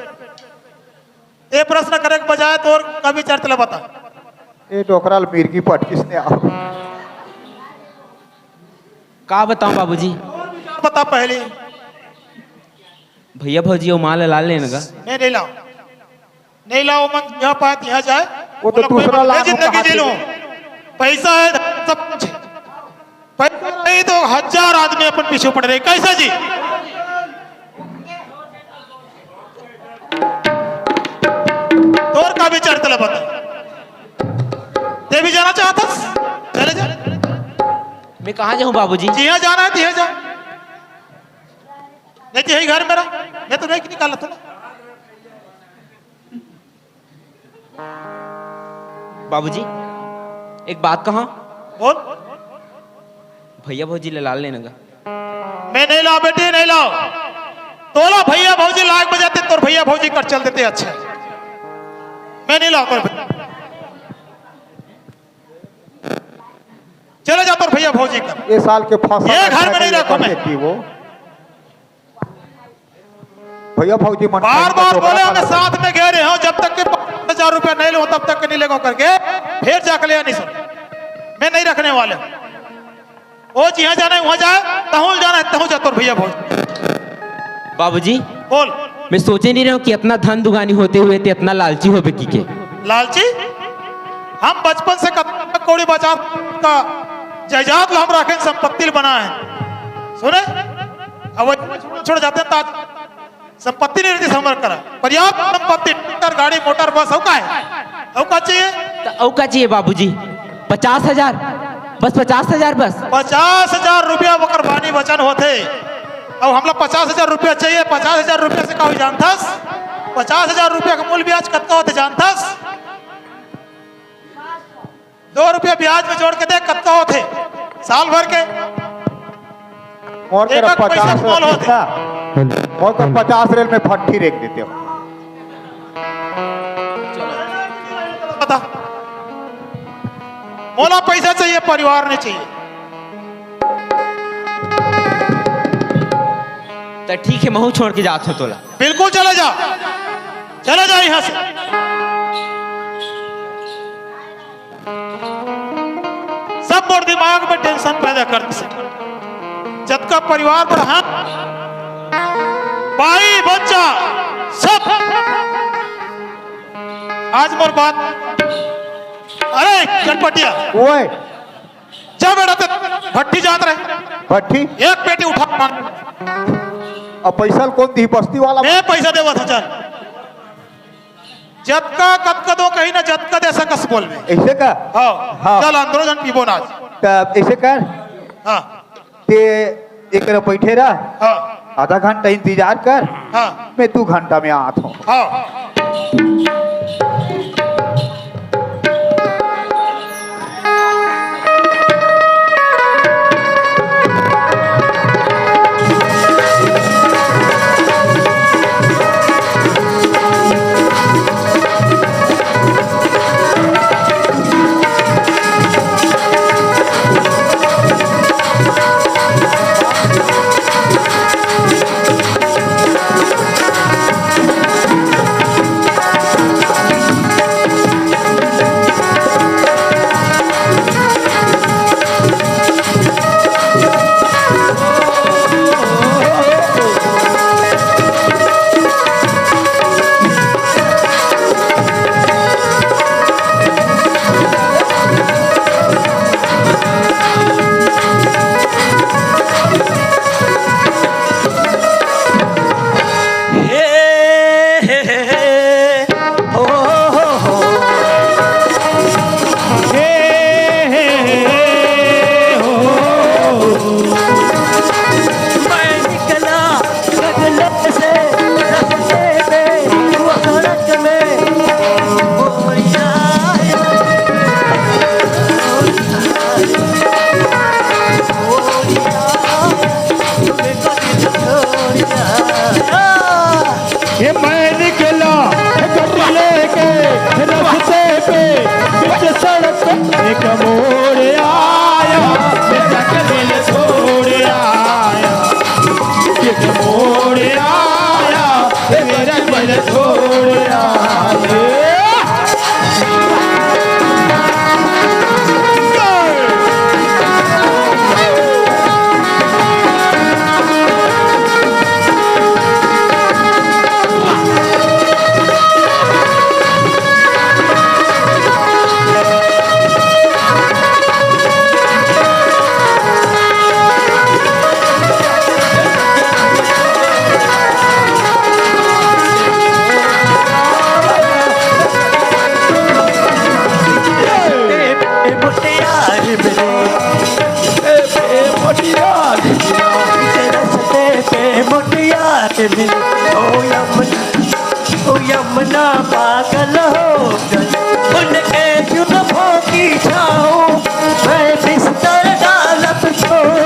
ए प्रश्न करे के बजाय तोर का विचार तेला बता। ए डोकरा ल मिर्गी पटकिस ने आओ। का बताऊं बाबूजी? बता पहली। भैया भौजी अउ माँ ला ला लेना गा। नहीं, नहीं लाओ। नहीं लाओ, मन यहाँ पाए, यहाँ जाए। वो तो मतलब कोई दूसरा बात नहीं, लाख जिंदगी जी लो। पैसा है, सब कुछ है। पैसा नहीं तो हजार आदमी अपन पीछे पड़ रहे। कैसा जी? तोर का विचार तेला बता। ते भी जाना चाहता? चले जा। मैं कहाँ जाऊँ बाबूजी? जिहाँ जाना है, तिहाँ जा। नहीं तो यही घर में रह। मैं तो नहीं निकाला था ना। बाबूजी, एक बात कहा। बोल। भैया भौजी ले लाल लेना गा। मैं नहीं लाव बेटी, नहीं लाव। तोला भैया भौजी लायक बजाते, तोर भैया भौजी कर चल देते। अच्छा, मैं नहीं लाव तोर भैया। चले जा तोर भैया भौजी कर। ये साल के फसल ये घर में नहीं रखो मैं। वो भैया भौजी मन बार बार बोले, हमें साथ में गए रहे हो, जब तक के पाँच हजार रुपया नहीं लो, तब तक के नहीं लेगो करके, फिर जाके ले नहीं सर, मैं नहीं रखने वाले। वो जिहाँ जाना है वहाँ जाए, तहूँ जाना है तहूँ जा तोर भैया भौजी। बाबूजी, बोल। मैं सोचे नहीं रहा हूँ कि इतना धन दुगानी होते हुए ते इतना लालची हो बेकी के। लालची? हम बचपन से कतका कौड़ी बचा का जायदाद ला हम रखें, संपत्ति ला बनाए हैं। सुने? अब वो छोड़ जाते हैं ताज संपत्ति नहीं रहती समर करा। पर्याप्त संपत्ति, ट्रैक्टर, गाड़ी, मोटर, बस, अउ का है? अउ का चाहिए? त अउ का चाहिए बाबूजी? पचास हजार, बस पचास हजार बस। पचास हजार रुपया ओकर बानी वचन होथे। अब हमला पचास हजार रुपया चाहिए, पचास हजार रुपया से का हो जानथस? पचास हजार रुपया का मूल ब्याज कतका होथे जानथस? दो रुपया ब्याज में जोड़ के देख, कतका होथे साल भर के? मोर करा एक पैसा पचास small होथे। मोर करा पचास रेल में फट्ठी रेख देते हो। बता, मोला पैसा चाहिए, परिवार नहीं चाहिए। तो ठीक है, महू छोड़ के जात हो तोला। बिल्कुल चला जा, चला जा यहाँ से। सब मोर दिमाग में टेंशन पैदा कर दिस। जतका परिवार पर हाथ, भाई, बच्चा, सब। आज मोर बात, अरे चटपटिया, ओए। जा बेटा, ते भट्ठी जात रहे। भट्ठी? एक पेटी उठा मांग। अब पैसा ल कोन दी, बस्ती वाला? मैं पैसा देवत हूँ, चल। जतका कतका दो कहीं ना, जतका दे सकस बोल में। ऐसे का? हाँ। हाँ। चल, अंदरो जन पीबो ना आज। तब ऐसे कर। हाँ। ते एक बैठे रह। हाँ। आधा घंटा इंतजार कर। हाँ। मैं दू घंटा में आत हूँ। हाँ। ये मैं निकला गड्डी लेके रस्ते पे, बीच सड़क पे एक मोड़ आया, मैं जाके दिल छोड़ आया, एक मोड़ आया, मेरा दिल छोड़ आया। ए, ए, मोटियार मिले। ए, ए, मोटियार मिले। तेरे रस्ते पे मोटियार मिले। ओ यमुना, ओ यमुना पागल हो गई। उनके जुल्फों की छाँव में बिस्तर डालब छोड़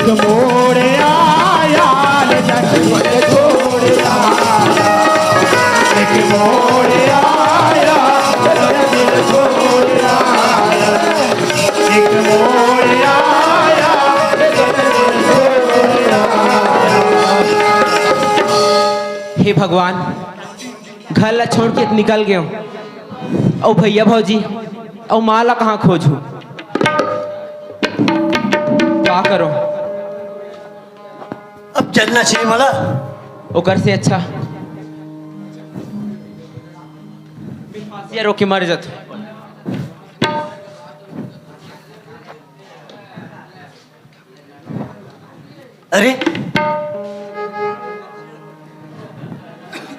मोड़ आया, ले जा दिल छोड़ आया। एक मोड़ आया, ले जा दिल छोड़ आया। एक मोड़ आया, ले जा दिल छोड़ आया। हे भगवान, घर ला छोड़ के निकल गयो, अउ भैया भौजी अउ माँ ला कहाँ खोजू? का करो? अब चलना चाहिए मला। ओकर से अच्छा फांसिया रो के मर जात। अरे,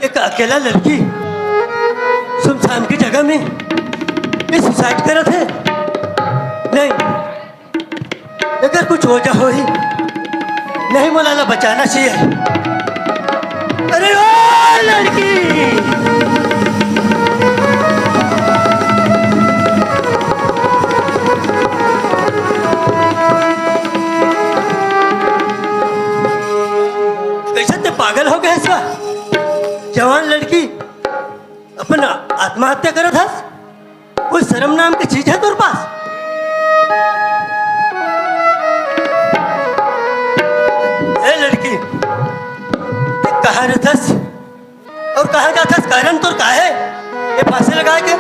एक अकेला लड़की सुनसान की जगह में ये सुसाइड करत हे। नहीं, अगर कुछ वजह होही, नहीं, मोला ला बचाना चाहिए। अरे ओ लड़की, कैसे ते पागल हो गए हस का? जवान लड़की अपन आत्महत्या करत हस? कोई शर्म नाम की चीज है तोर पास? ए लड़की, ते कहाँ रहथस और कहाँ जाथस? कारण तोर का है ये फांसी लगाए के?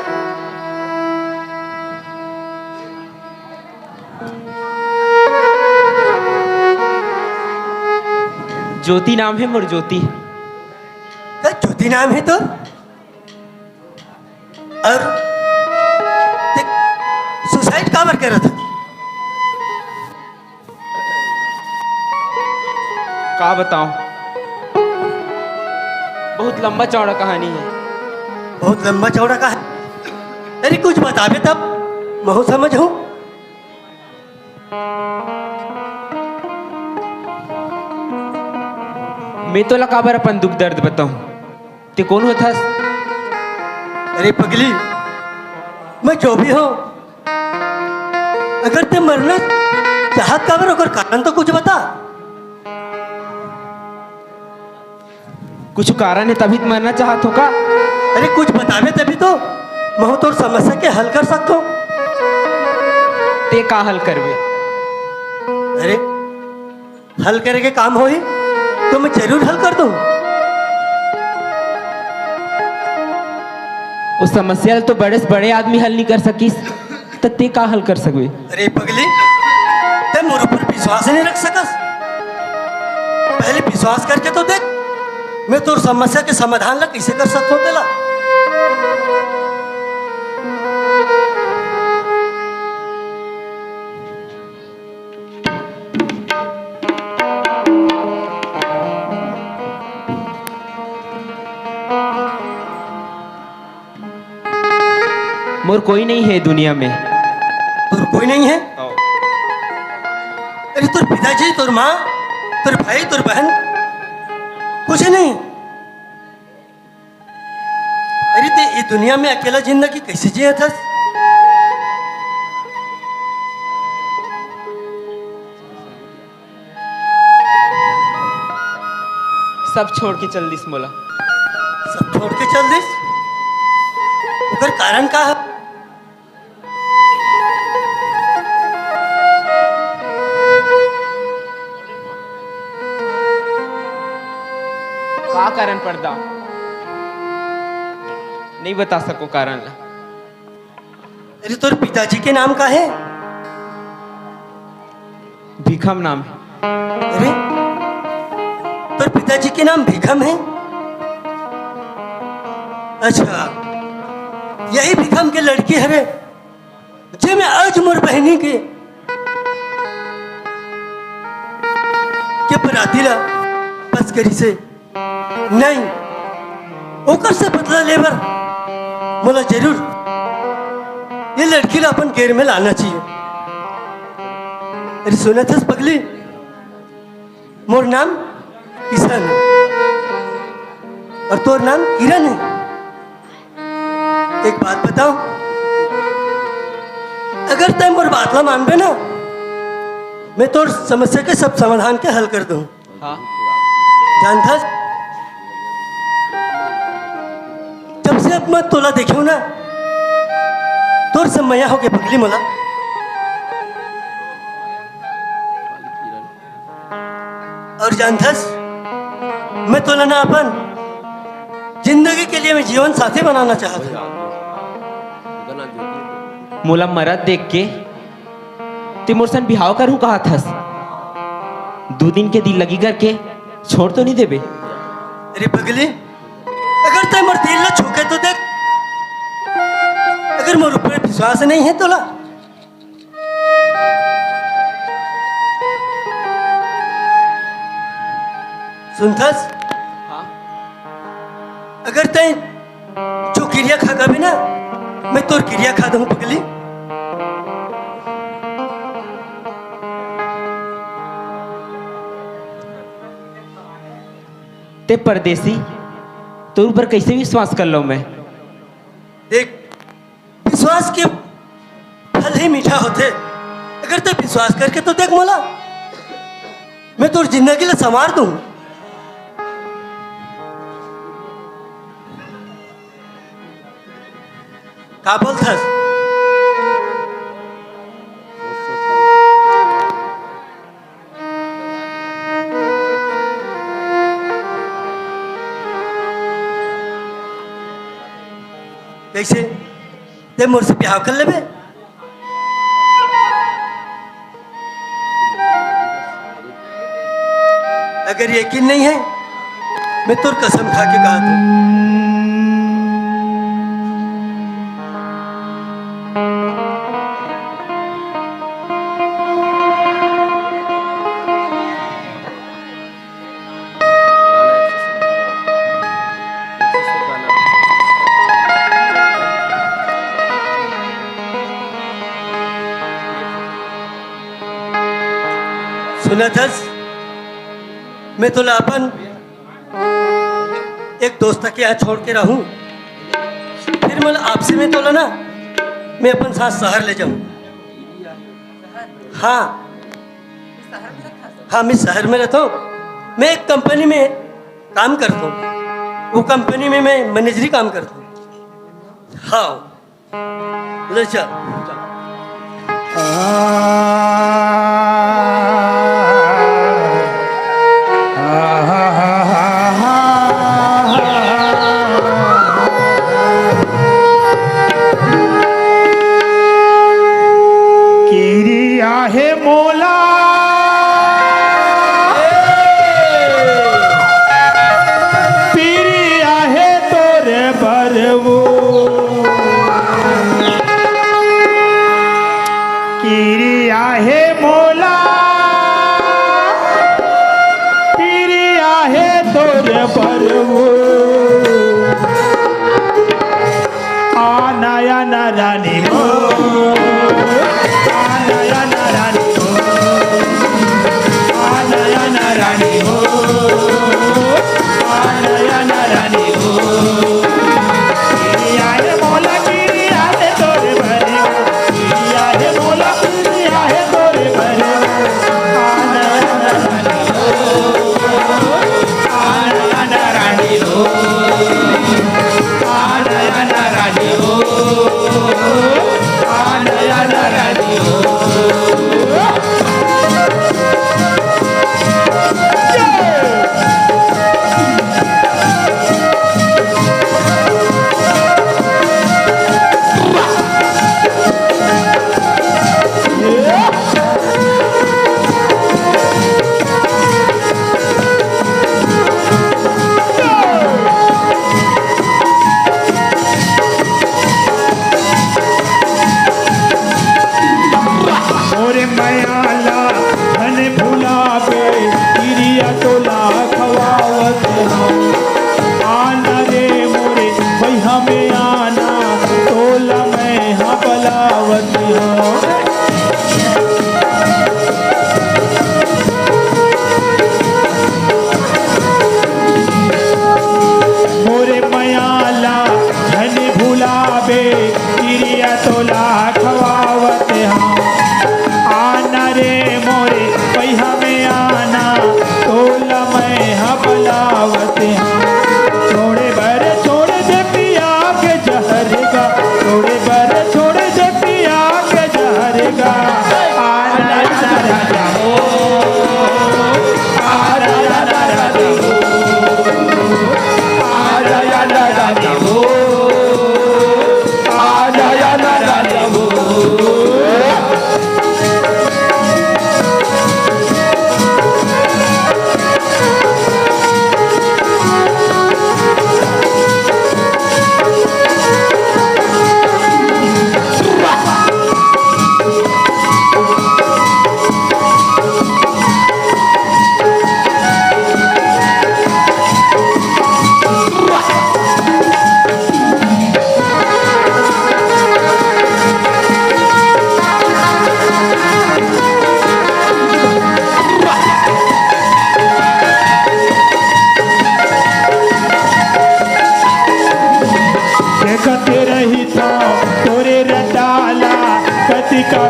ज्योति नाम है मोर, ज्योति। का ज्योति नाम है तो? और ते सुसाइड काबर करत हस? का बताओ, बहुत लंबा चौड़ा कहानी है। बहुत लंबा चौड़ा कहानी? अरे कुछ बताबे तब महू समझहूँ। मैं तोला काबर अपन दुख दर्द बताऊं? ते कौन होथस? अरे पगली, मैं जो भी हूँ, अगर ते मरना चाहत काबर, ओकर कारण तो कुछ बता। कुछ कारण है तभी तो मरना चाहत हो का? अरे कुछ बताबे तभी तो महू तोर समस्या के हल कर सकथो। ते का हल करबे? अरे हल करे के काम होही तो मैं जरूर हल कर दूं। उस समस्या ल तो बड़े से बड़े आदमी हल नहीं कर सकिस, त ते का हल कर सकबे? अरे पगली, ते मोर ऊपर विश्वास नहीं रख सकस? पहले विश्वास करके तो देख, मैं तोर समस्या के समाधान ला कैसे कर सकथों तेला। मोर कोई नहीं है दुनिया में। तोर कोई नहीं है? हाँ। अरे तोर पिताजी, तोर माँ, तोर भाई, तोर बहन, कुछ नहीं। अरे ते ये दुनिया में अकेला जिंदगी कैसे जियत हस? सब छोड़ के चल दिस मोला। सब छोड़ के चल दिस? ओकर कारण का है? का कारण पर्दा? नहीं बता सको कारण ला। अरे तोर पिताजी के नाम का है? भीखम नाम है। अरे तोर पिताजी के नाम भीखम है? अच्छा, यही भीखम के लड़की हरे जे मैं आज मोर बहनी के, के बराती ला बस करी से। नहीं, ओकर से बदला लेबर मोला जरूर ये लड़की ला अपन गेर में लाना चाहिए। अरे सुनत हस पगली, मोर नाम किशन है और तोर नाम किरण है। एक बात बताओ, अगर तै मोर बात ला मानबे ना, मैं तोर समस्या के सब समाधान के हल कर दूं। हाँ। जानथस, जब से अब मैं तोला देखेंव ना, तोर से मया होगे पगली मोला। अउ जानथस, मैं तोला ना अपन जिंदगी के लिए मैं जीवन साथी बनाना चाहत हंव। मोला मरत देख के ते मोर संग बिहाव करहूं कहत हस। दू दिन के दिल लगी करके छोड़ तो नहीं देबे? अरे पगली, अगर तैं मोर दिल ला छूके तो देख, अगर मोर ऊपर विश्वास नहीं है तोला। सुनथस? हाँ। अगर तैं जो किरिया खा खाबे ना, मैं तोर किरिया खा दूं पगली। ते परदेसी, तोर ऊपर कैसे विश्वास कर लूं मैं? देख, विश्वास के फल ही मीठा होथे। अगर तैं विश्वास करके तो देख मोला, मैं तोर जिंदगी ला संवार दूं। का बोलथस? कैसे? तैं मोर से बिहाव कर लेबे? अगर यकीन नहीं है, मैं तोर कसम खा के कहत हंव। सुनथस, मैं तोला अपन एक दोस्त के यहाँ छोड़ के रहूं, फिर मैं आपसे में तोला ना, मैं अपन साथ शहर ले जाऊं। हाँ, हाँ, मैं शहर में रहता हूँ। मैं एक कंपनी में काम करता हूँ। वो कंपनी में मैं मैनेजरी काम करता हूँ। हाँ, ले चल। किरिया हे मोला, पिरिया हे तोरे बरवो। किरिया हे मोला, पिरिया हे तोरे बरवो। आ नया ना रानी हो, आ नया ना रानी हो, आ नया ना रानी हो, आ नया ना रानी हो। किरिया हे मोला, किरिया हे तोरे बरवो, किरिया हे मोला, किरिया हे तोरे बरवो। आ नया ना रानी हो, आ नया ना रानी हो।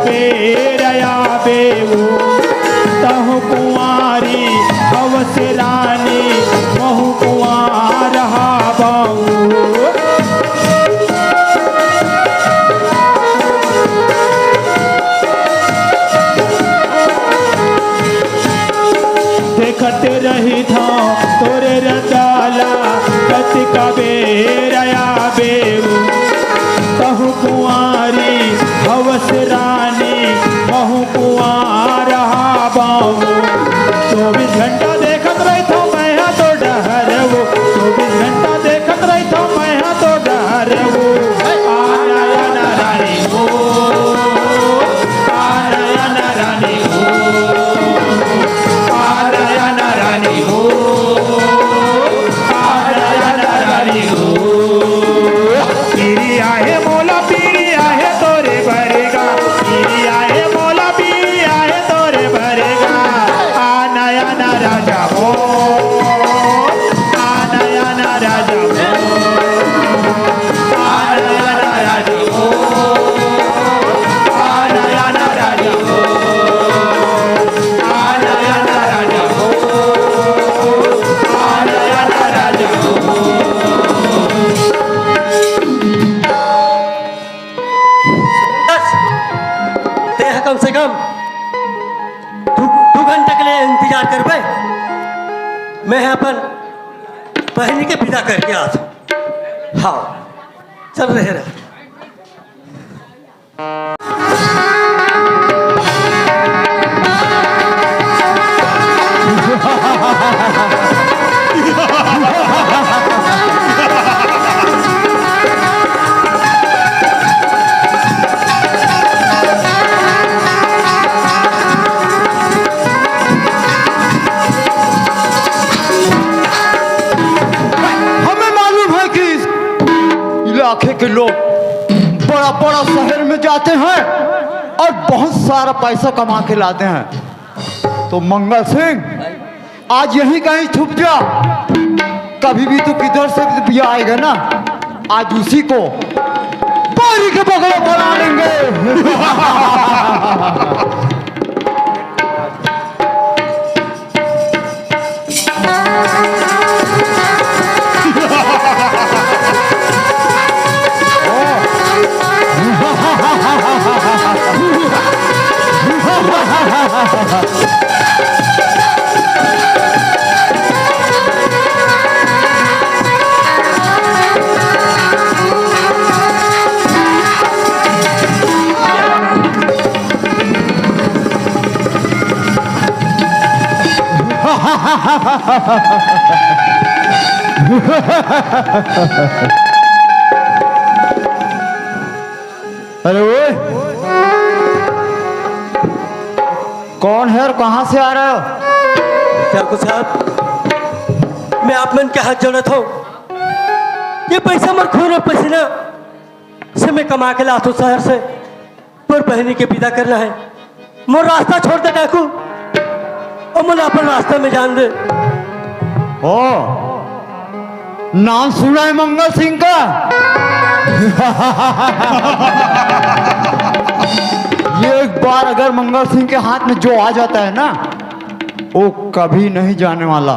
बेर आबे वो, तहु कुंवारी हवस रानी, महु कुंवार हाबो। देखत रहिथौं तोरे रंदा ला, कतिका बेर आबे वो, तहु कुंवारी हवस रानी, महु कुंवार हाबो। चौबीस घंटा देखत रहिथौं मैं हा तोर डहर वो, चौबीस घंटा देखत रहिथौं मैं हा तोर डहर वो। आ नयन रानी हो, आ नयन रानी हो, आ नयन रानी हो, आ नयन रानी हो। पीरी आहे मोला, पीरी आहे तोरे बरेगा, पीरी आहे मोला, पीरी आहे तोरे बरेगा। आ नयन राजा हो, आ नयन राजा हो, आ नयन राजा हो, आ नयन राजा हो, आ नयन राजा हो, आ नयन राजा हो। बस, तें ह कम से कम दू, दू घंटा के लिए इंतजार करबे। मैं ह अपन बहिनी के विदा करके आत हौं। हाँ, चल रहे रह। हमें मालूम है कि इस इलाके के लोग बड़ा बड़ा शहर में जाते हैं और बहुत सारा पैसा कमा के लाते हैं। तो मंगल सिंह, आज यहीं कहीं छुप जा, कभी भी तू किधर से भी आएगा ना, आज उसी को बारी के बगले बना लेंगे। अरे ओए, कौन है और कहाँ से आ रहे हो? डाकू साहब, मैं आप मन के हाथ जोड़त हौं। ये पैसा मोर खून और पसीना से मैं कमा के लात हौं शहर से। तोर बहिनी के विदा करना है। मोर रास्ता छोड़ दे डाकू, और मोला अपन रास्ता में जान दे। ओ, नाम सुना है मंगल सिंह का? ये एक बार अगर मंगल सिंह के हाथ में जो आ जाता है ना, वो कभी नहीं जाने वाला।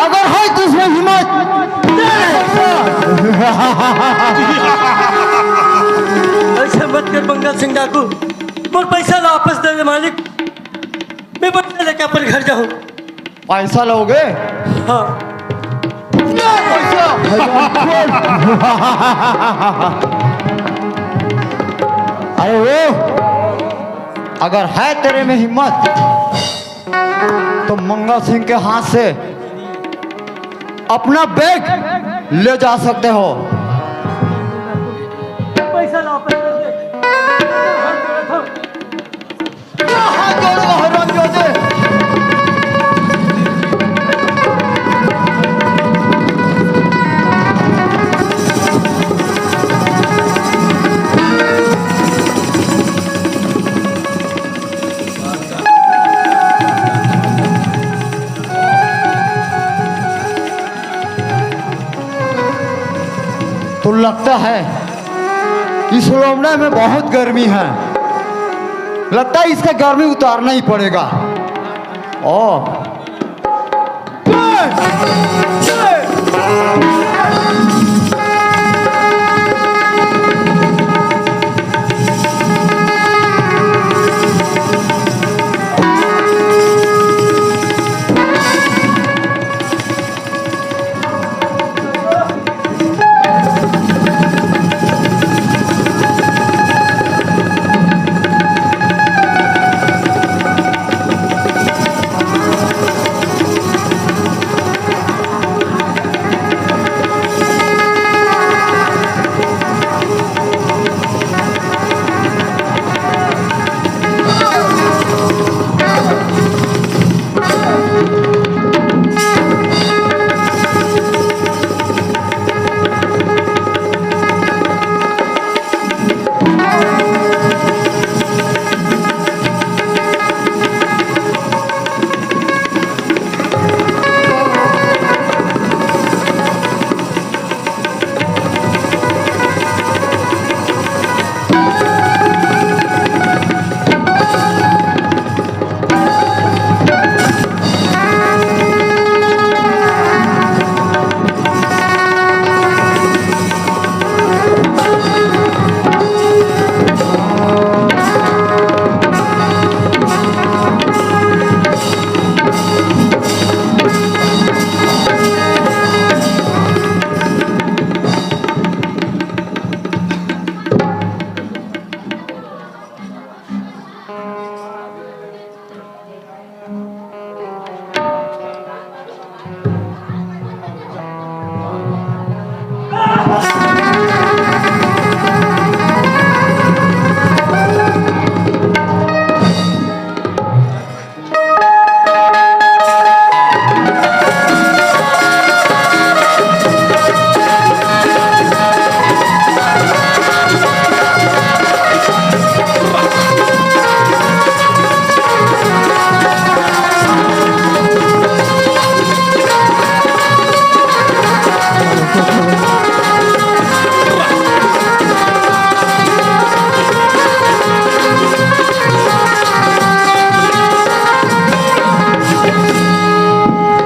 अगर है तुझमें हिम्मत, ऐसे मत कर मंगल सिंह डाकू, मोर पैसा ला वापस दे दे मालिक, मैं पैसा लेके अपन घर जाहूँ। पैसा लोगे? हाँ। ले पैसा। अरे वो, अगर है तेरे में हिम्मत, तो मंगल सिंह के हाथ से अपना बैग ले जा सकते हो। पैसा ला, पैसा दे। हाथ जोड़ो, हरामजादे। तो लगता है इस लोमड़ा में बहुत गर्मी है। लगता है इसका गर्मी उतारना ही पड़ेगा। ओ।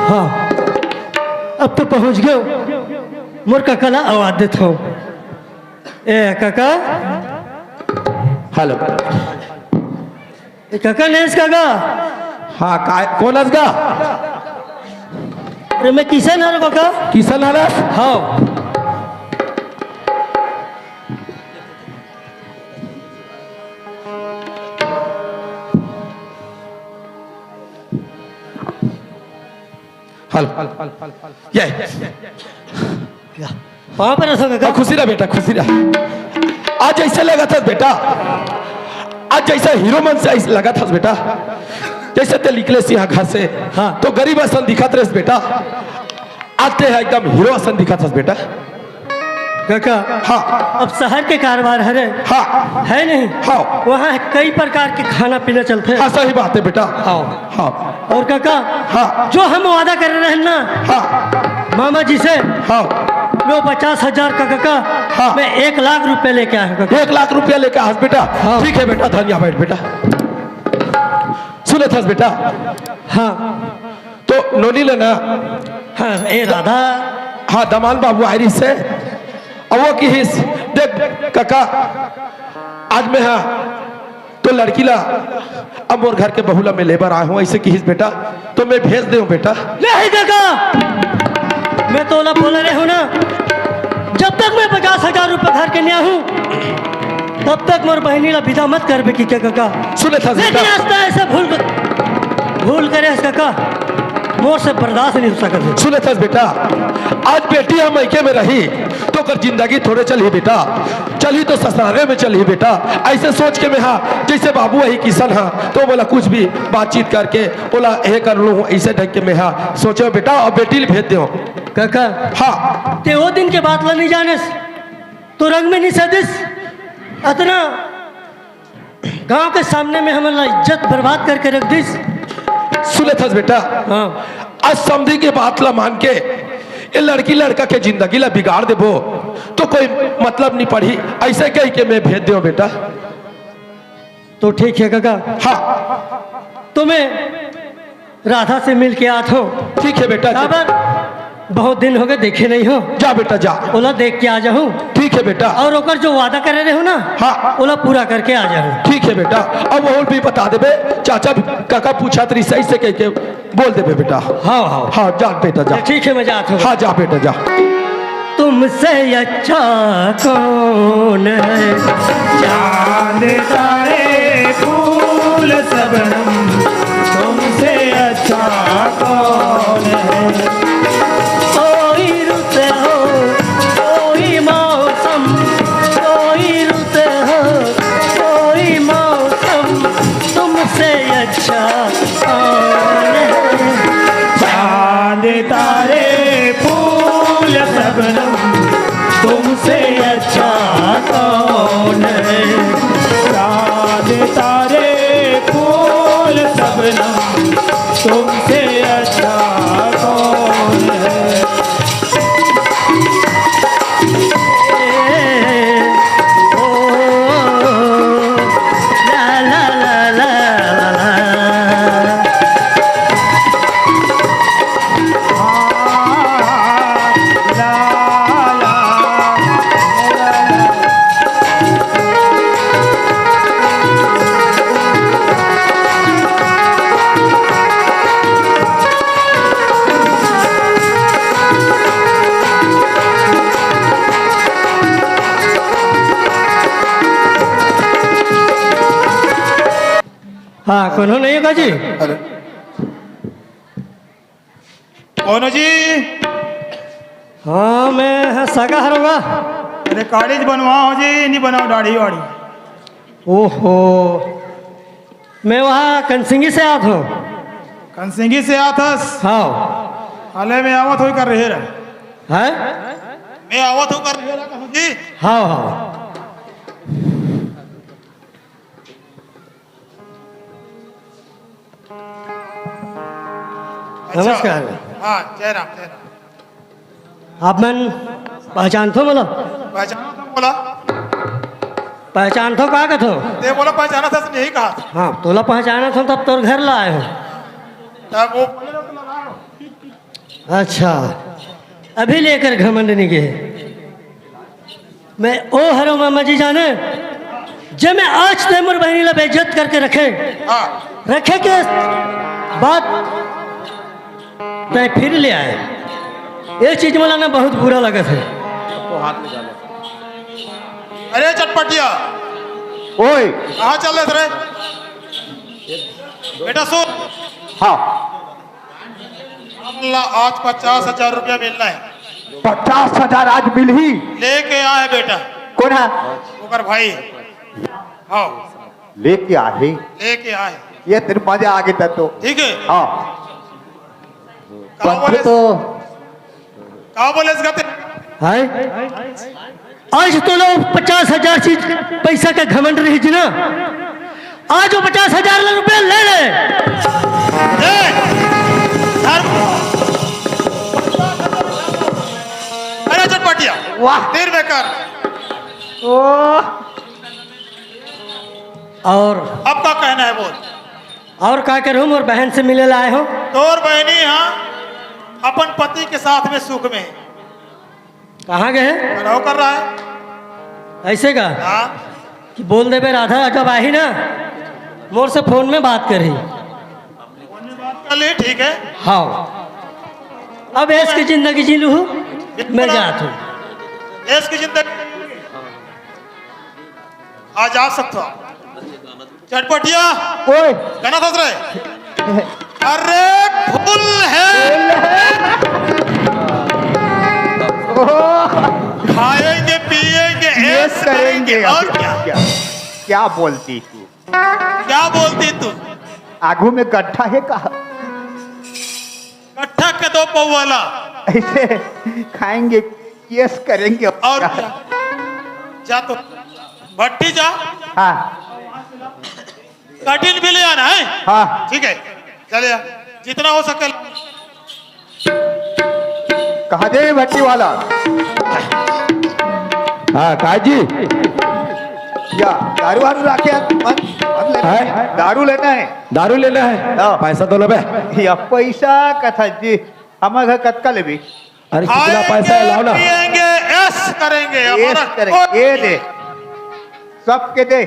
हाँ, अब तो पहुंच गयो। मोर काका ला आवाज देत हूँ। ए काका। हेलो। ए काका, नेस काका। हाँ, काय, कोन अस गा? अरे, मैं किशन हरव काका। किशन हरस? हाँ। हेलो। ये। पाँव परत हँव काका। खुशी रह बेटा, खुशी रह। आज जइसे लगत हस बेटा, आज जइसे हीरो मन से अइसे लगत हस बेटा, जइसे तें निकलेस इहाँ घर से, हाँ। तो गरीब असन दिखत रहेस बेटा, आज तें ह एकदम हीरो असन दिखत हस बेटा। काका, हाँ। अब शहर के कारोबार हरे, हाँ। है नहीं? हाँ। वहाँ कई प्रकार के खाना पीना चलथे। हाँ, सही बात है बेटा। हाँ। हाँ। और काका, हाँ। जो हम वादा करे रहेन ना, हाँ। मामा जी से, हाँ। वो पचास हजार का काका, हाँ। मैं एक लाख रुपया लेके आया हूँ काका। एक लाख रुपया लेके आया हस बेटा? हाँ। ठीक है बेटा, धनिया बैठ बेटा। सुनत हस बेटा? हाँ। तो नोनी ल ना, हाँ, ए राधा। हाँ, दमांद बाबू आय रहिस हे। अउ वो किहिस, "देख काका, आज मैं हा तो लड़की ला, अब मोर घर के बहू ला मैं ले बर आय हँव," अइसे किहिस बेटा, तो मैं भेज देंव बेटा। नहीं काका, मैं तोला बोले रहेंव ना, जब तक मैं पचास हजार रुपया धर के नइ आहूँ, तब तक मोर बहिनी ला बिदा मत करबे कहिके काका। सुनत हस लेकिन बेटा? आज तैं अइसे भूल, भूल करे हस काका, मोर से बर्दाश्त नइ हो सकत हे। सुनत हस बेटा, आज बेटी ह मइके में रही त ओकर जिंदगी थोड़े चलही बेटा, चलही तो ससुरारे में चलही बेटा। अइसे सोच के मैं हा, जइसे बाबू अही किशन ह, त मोला कुछ भी बातचीत करके ओला ए कर लूँ, अइसे ढंग के मैं हा सोचेंव बेटा, अउ बेटी ल भेज देंव। काका, हाँ। तैं ओ दिन के बात ला नइ जानेस, तोर अंग में नइ सदिस, अतना गांव के सामने में हमन ला इज्जत बर्बाद करके रख दिस। सुनत हस बेटा? हाँ। आज समधी के बात ला मान के ए लड़की लड़का के जिंदगी ला बिगाड़ देबो त कोई मतलब नइ पड़ही, अइसे कहिके मैं भेज देंव बेटा। तो ठीक हे कका। हाँ। तो मैं राधा से मिल के आत हों। ठीक हे बेटा, जा। काबर बहुत दिन होगे देखे नइ हों। जा बेटा, जा। ओला देख के आ जाहूँ। ठीक हे बेटा। अउ ओकर जो वादा करे रहेंव ना, हाँ। ओला पूरा करके आ जाहूँ। ठीक हे बेटा। अब अउ भी बता देबे, चाचा कका पूछत रहिस, सही से कहिके बोल देबे बेटा। हाँ, हाँ। हाँ, जा बेटा, जा। ठीक हे, मैं जात हों। हाँ, जा बेटा, जा। तुमसे अच्छा कौन है? चांद तारे फूल शबनम, तुमसे अच्छा कौन है? कोई रुत हो, कोई मौसम, कोई रुत हो, कोई मौसम, तुमसे अच्छा कौन है? चांद तारे फूल शबनम, तुमसे अच्छा कौन है? चांद तारे फूल शबनम, तुमसे अच्छा कौन है? हाँ, कोनो नहीं हे का जी? अरे। कोनो जी? हाँ, मैं ह सगा हरंव। अरे, कालीच बनवाओ जी, नहीं बनाओ दाढ़ी वाढ़ी। ओहो, मैं वहाँ कंसिंगी से आत हों। कंसिंगी से आत हस? हाँ। अले मैं आवत हों कर रहे रहा। हैं? मैं आवत हों कर रहे रहा, कहूँ जी। हाँ, हाँ। अच्छा। नमस्कार। हाँ, जय राम, जय राम। आप मन पहचानथो मोला? पहचानथो मोला? पहचानथो का कथो? ते मोला पहचानथस नहीं कहा। हाँ, तोला पहचानथों तब तोर घर ला आए हों। तब वो अच्छा, अभी ले एकर घमंड नइ गे। मैं ओ हरंव मामा जी जाने, जे मैं आज ते मोर बहिनी ला बेइज्जत करके रखे, हाँ। रखे के बाद ते फिर ले आए। ये चीज मोला ना बहुत बुरा लगथे। अरे चटपटिया, ओए। कहाँ चल रहे रे? बेटा सुन। हाँ। हमला आज पचास हजार रुपया मिलना हे। पचास हजार आज मिलही? लेके आए बेटा। कोन हे? ओकर भाई। हाँ। लेके आए? लेके आए। ये तेरे मजा आ गया तो। ठीक हे। हाँ। का बोले? तो का बोले इसका ते? हाय? आज तोला पचास हजार चीज पैसा का घमंड रहिस ना, आज वो पचास हजार रुपया ले ले। ए, धर्म। अरे चटपटिया, वाह। तीर में कर। ओ। और अब का कहना हे बोल। और का करूँ, मोर बहन से मिले ला आए हों। तोर बहनी हा अपन पति के साथ में सुख में हे। कहाँ गे हे? पढ़ाई कर रहा है। ऐसे का? हाँ। कि बोल देबे राधा जब आही ना, मोर से फोन में बात करही। फोन में बात कर ले, ठीक है। हाँ। अब ऐश की जिंदगी जी लूँ, मैं जात हूँ। ऐश की जिंदगी। आज आ सकता हूँ। चटपटिया। ओए। कहना था रे। अरे फूल है। फूल है। ओह। खाएंगे, पिएंगे, ऐश ऐश करेंगे, करेंगे। और और क्या? क्या? क्या बोलती तू? क्या बोलती तू? आगू में गड्ढा है का? गड्ढा के दो पौवाला। ऐसे खाएंगे, ऐश करेंगे। और क्या? जा तो भट्टी जा। हाँ। कटिन भी ले आना है। हाँ। ठीक है, चले जा, जितना हो सके। कहाँ दे भट्टी वाला? हाँ, काजी। या, दारू वारू राखे हस? मत, मत लेना है। है? दारू लेना है। दारू लेना है? हाँ। पैसा तो लेबे। या पैसा कथा जी, हमर घर कतका लेबे? अरे, कितना पैसा है, लाओ ना। पिएंगे, ऐश करेंगे, ऐश हमारा करेंगे। कोई ये दे, सबके दे।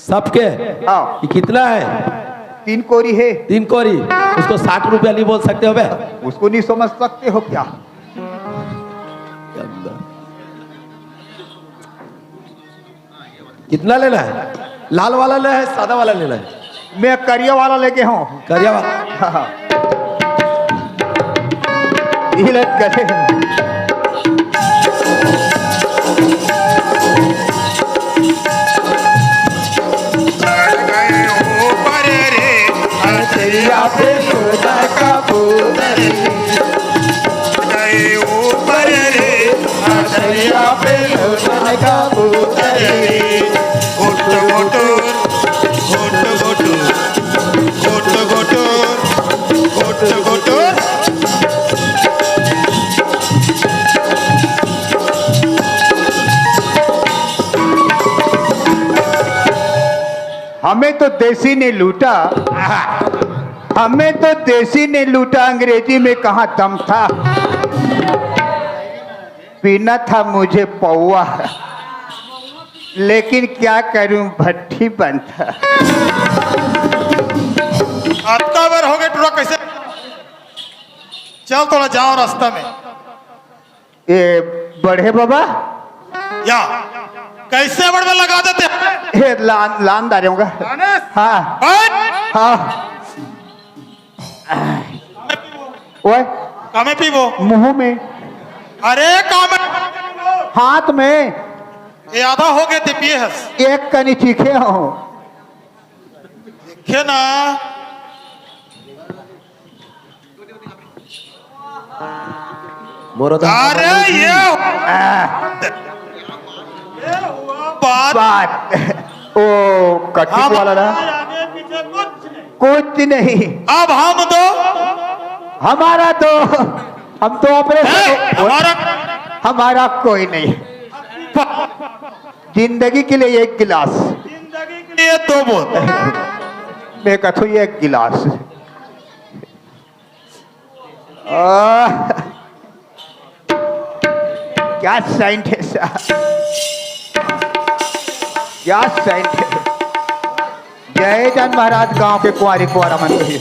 सबके? हाँ। ये कितना है? तीन कोरी है। तीन कोरी। उसको साठ रुपया नहीं बोल सकते हो बे? उसको नहीं समझ सकते हो क्या? कितना लेना है? लाल वाला लेना है, सादा वाला लेना है? मैं करिया वाला लेके हूँ। करिया वाला। हाँ। ये ले, करिया। चढ़ गए ऊपर रे, अटरिया पे तोता कबूतर रे। गए ऊपर रे, अटरिया पे तोता कबूतर रे। घुट घुट, घुट घुट, घुट घुट, घुट घुट। हमें तो देसी ने लूटा, हमें तो देसी ने लूटा, अंग्रेजी में कहाँ दम था। पीना था मुझे पौवा, लेकिन क्या करूं, भट्टी बंद था। अतका बेर हो गए टूरा, कैसे? चल, थोड़ा जाओ रास्ता में। ए, बड़े बाबा। या, कैसे बड़बड़ लगा देते हैं? ए, लान, लान दारे होगा। लाने? हाँ। बैठ। हाँ। ओए। कामे पीबो? मुंह में। अरे, कामे? हाथ में। ये आधा हो गए थे, पिए हस। एक कनी चीखे हो। देखे ना। मोरो तो अरे, ये बात। बात। ओ, कटिंग हम वाला ना। आगे पीछे कुछ नहीं। कुछ नहीं। अब हम दो। हमारा दो। हम तो ऑपरेशन है, हो-, हमारा हमारा कोई नहीं। जिंदगी के लिए एक गिलास। जिंदगी के लिए दो बोतल। मैं कहता हूँ, एक गिलास। आह, क्या सेंट है साहब, क्या सेंट है। जय जन महाराज, गांव के कुंवारी कुंवारा मन को ही।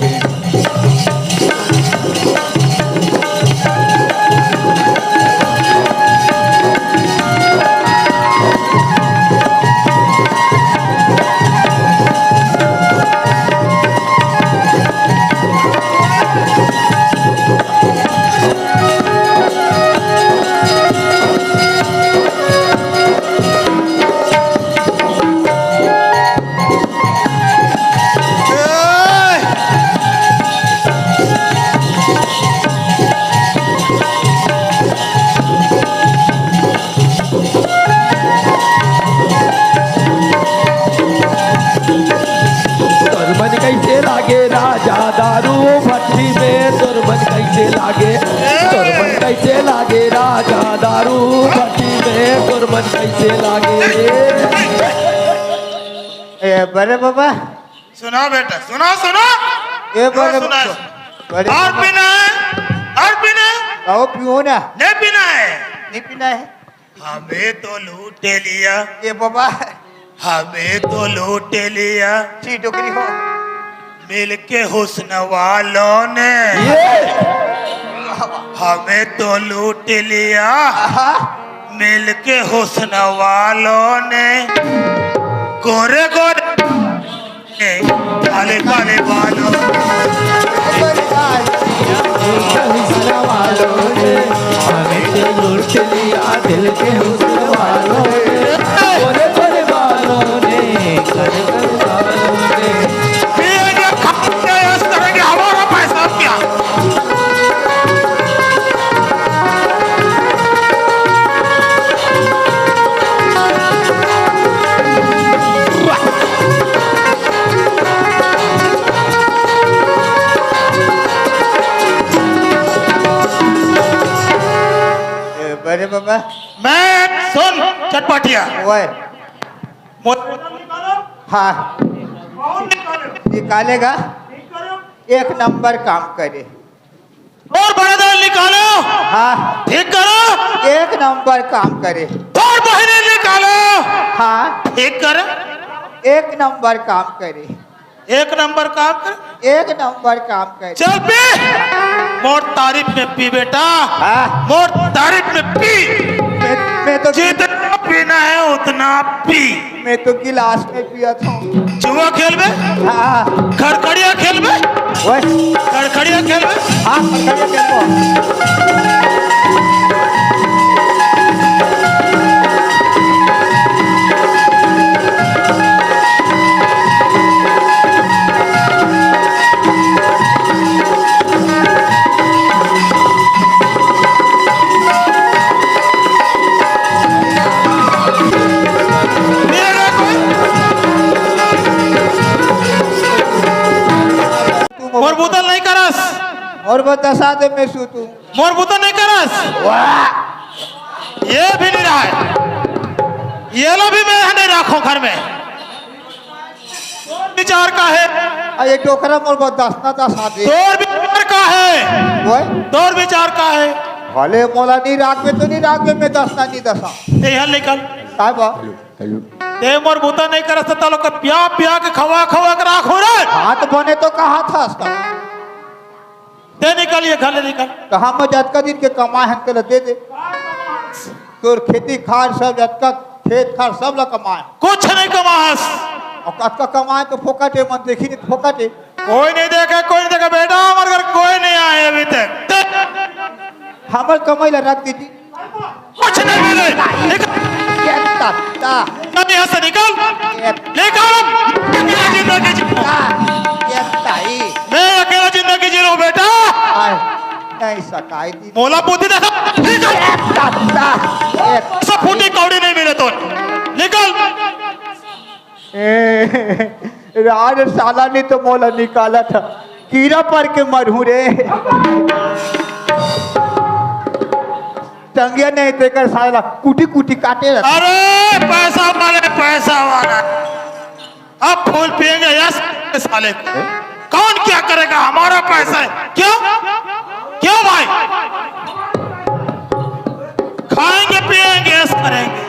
तोर मन कैसे लागे राजा दारू भट्टी में, तोर मन कैसे लागे, तोर मन कैसे लागे राजा दारू भट्टी में, तोर मन कैसे लागे। ए, बड़े बाबा। सुना बेटा, सुना, सुना। ए, बड़े सुना, बड़े और बाबा। पीना है, और पीना है। आओ, पियो ना। नहीं पीना है। नहीं पीना है। हमें तो लूट लिया। ए बाबा। हमें तो लूट लिया। छी डोकरी हो। मिलके हुस्न वालों ने। ये। हमें तो लूट लिया। आहा। मिलके हुस्न वालों ने। गोरे गोरे काले काले बालों। हमें तो लूट लिया दिल के हुस्न वालों ने, गोरे गोरे बालों ने, काले काले बालों ने। ये, ये खाते हैं, इस तरह के हमारा पैसा क्या? ए, बड़े बाबा। मैं सुन, चटपटिया। ओए। हाँ। निकालेगा। एक नंबर काम करे। तोर बड़े दाई ल निकालो। हाँ। ठीक करो। एक नंबर काम करे। तोर बहिनी ल निकालो। हाँ। ठीक करो। एक नंबर काम करे। एक नंबर काम करे। एक नंबर काम करे। चल पी। मोर तारीफ में पी बेटा। हाँ। मोर तारीफ में पी। मैं, मैं तो जितना पीना है उतना पी। मैं तो गिलास में पियत हूँ। जुआ खेलबे? हाँ। खड़खड़िया खेलबे? ओए। खड़खड़िया खेलबे? हाँ, खड़खड़िया खेलबो। मोर बुता ल नहीं करस। मोर बस दसा दे, मैं सूतूं। मोर बुता नहीं करस। वाह। ये भी नहीं रहा है। ये लो भी मैं नहीं रखो घर में। तोर विचार का है? आ, ये डोकरा मोर बस दसना दसा दे। तोर विचार का है? ओए? तोर विचार का है? भले मोला नहीं राखबे तो नहीं राखबे, मैं दसना नहीं दसा। ते हल निकल। काय बा? ते मोर बुता नहीं करस त तोला का पिया पिया के खवा खवा के राखो रे। हाथ बने तो कहा था उसका। ते निकल, ये घर ले निकल। कहा मैं जतका दिन के कमाए हन तेला दे दे। तोर खेती खार सब, जतका खेत खार सब ला कमाए। कुछ नहीं कमास। अउ कतका कमाए तो फोकट हे, मन देखी नहीं फोकट हे। कोई नहीं देखे, कोई नहीं देखे बेटा, हमर घर कोई नहीं आए अभी तक। हमर कमाई ला रख दीजिए। कुछ नहीं मिले। निकल। ये तत्ता। निकल यहाँ से निकल। ये निकल। अकेला जिंदगी जी। ये ताई। मैं अकेला जिंदगी जी रहा हूँ बेटा। आए, नहीं सकाई दी। मोला बुद्धि देखा। निकल। ये तत्ता। ये सब फूटी कौड़ी नहीं मिले तो। निकल। ए, राज साला नहीं तो मोला निकाला था। कीरा पर के मरहूं रे। टंगिया नहीं तेकर साला कुटी कुटी काटे रहता। अरे पैसा वाले, पैसा वाला। अब फूल पिएंगे यस साले। कौन क्या करेगा? हमारा पैसा है। क्यों? क्यों भाई? खाएंगे पिएंगे यस करेंगे।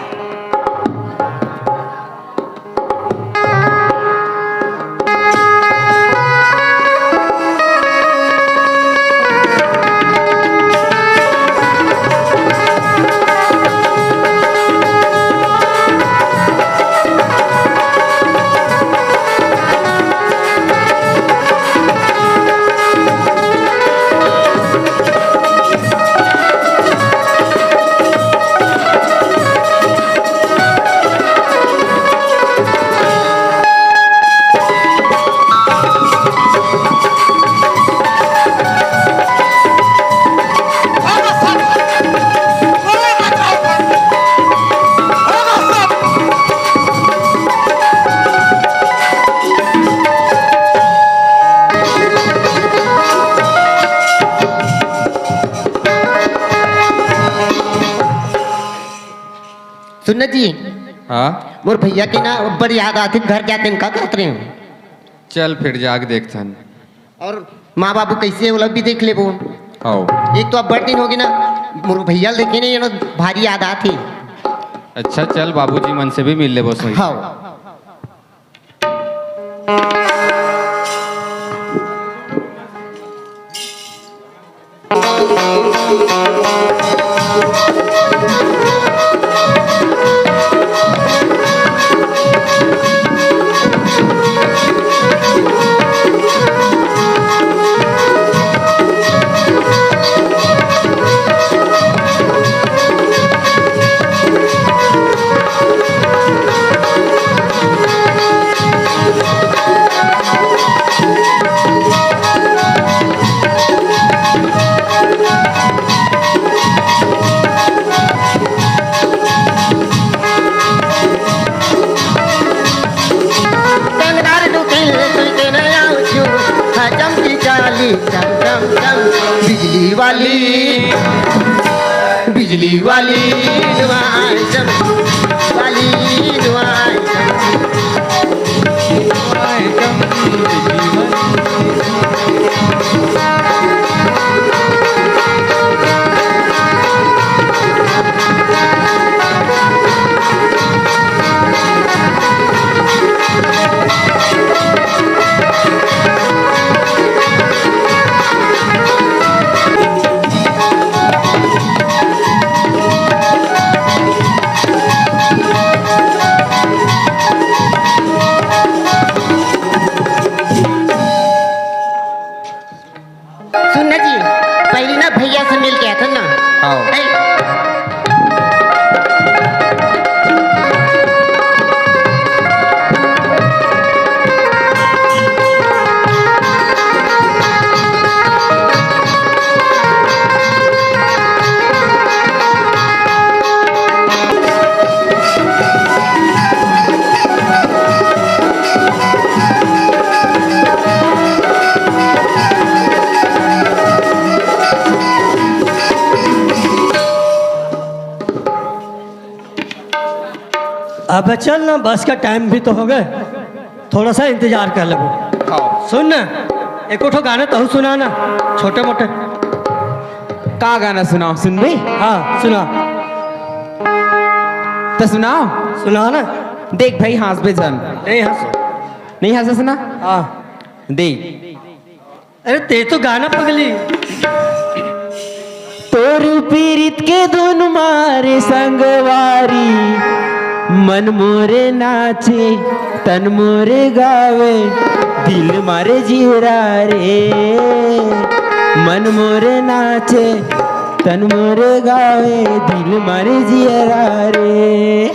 सुन ना जी। हाँ? मोर भैया के ना बड़ याद आथे, घर जाते हैं, का कहत रहे हो? चल फिर जाके देखथन। और माँ बाबू कैसे हे, ओला भी देख लेबो। हाँ। एक तो अब बड़ दिन होगे ना, मोर भैया ल देखे नहीं, ये ना भारी याद आथे। अच्छा चल, बाबूजी मन से भी मिल लेबो सोई। हाँ। कंगनार दुखी सुनते न आऊं छू, हजम की चाली चम चम चम। बिजली वाली, बिजली वाली, नुआ चम, वाली नुआ चम। अब चल ना, बस का टाइम भी तो हो गए, थोड़ा सा इंतजार कर लेबो। हाँ। सुन ना, एको ठो गाना तहू सुना ना, छोटे मोटे। का गाना सुनाओ, सुनबे? हाँ, सुना। तो सुनाओ। सुना ना। देख भाई, हंसबे झन। नहीं हंस। नहीं हंसस ना? हाँ। देख। अरे ते तो गाना पगली। तोर पीरित के धुन मारे संगवारी, मन मोरे नाचे, तन मोरे गावे, दिल मारे जियरा रे। मन मोरे नाचे, तन मोरे गावे, दिल मारे जियरा रे।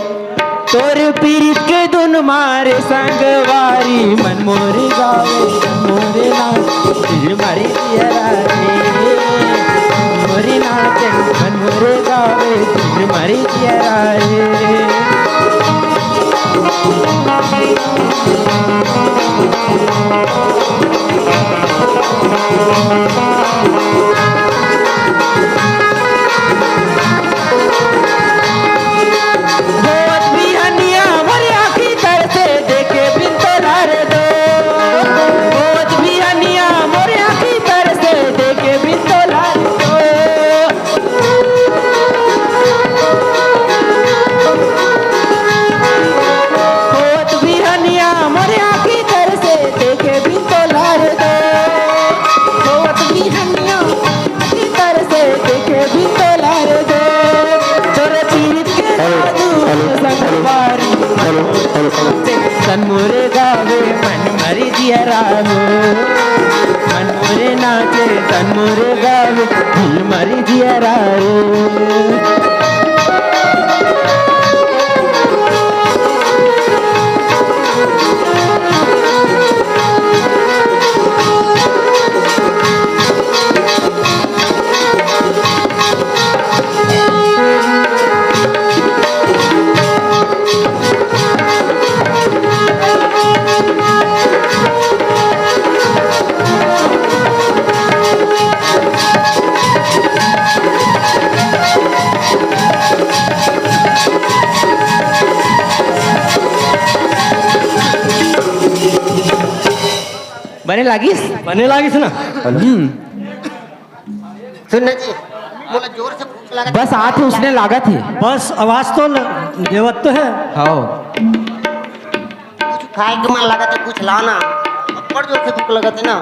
तोर पीरित के धुन मारे संगवारी, मन मोरे गावे, मन मोरे नाचे, दिल मारे जियरा रे। मन मोरे नाचे, मन मोरे गावे, दिल मारे जियरा रे। होत बिहनिया मोर आँखी तरसे देखे बिन तोला रे दो। होत बिहनिया मोर आँखी तरसे देखे बिन तोला रे दो। होत बिहनिया मोर आँखी तरसे देखे बिन तोला रे दो। होत बिहनिया भीतर से देखे भी तोला रे दो, तोरे पीरित के हेलो, जादू हेलो, संगवारी। Hello, hello, hello. तन मोरे गावे मन मरी जियरा हो, मन मोरे नाचे तन मोरे गावे दिल मरी जियरा हो। बने लागिस? बने लागिस ना? हम्म। सुन ना जी, मोला जोर से भूख लागत बस हे। आत हे, उसने लागत हे। बस आवाज तो ल-, देवत तो है। हाँ। कुछ खाए के मन लागत हे, कुछ लाना। बड़ जोर से भूख लागत हे ना।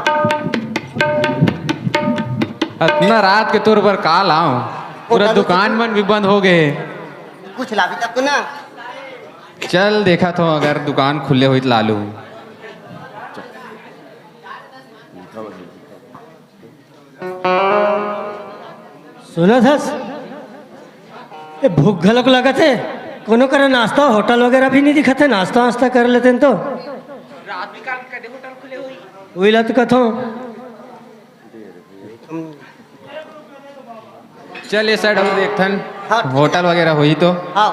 अतना रात के तोर बर का लाओ? पूरा दुकान मन भी बंद हो गए। कुछ लाबी तब तो ना। चल देखत हों, अगर दुकान खुले होही त लालू। सुनत हस? ए, भूख घलोक लगत हे। कोनो करा नाश्ता होटल वगैरह भी नहीं दिखत हे, नाश्ता वास्ता कर लेते हैं तो। रात बिकाल के कदे होटल खुले होही? उही ला तो कथों। चल, ये side अउ देखथन, हाँ, ठीक हे। होटल वगैरह होही तो। हाँ।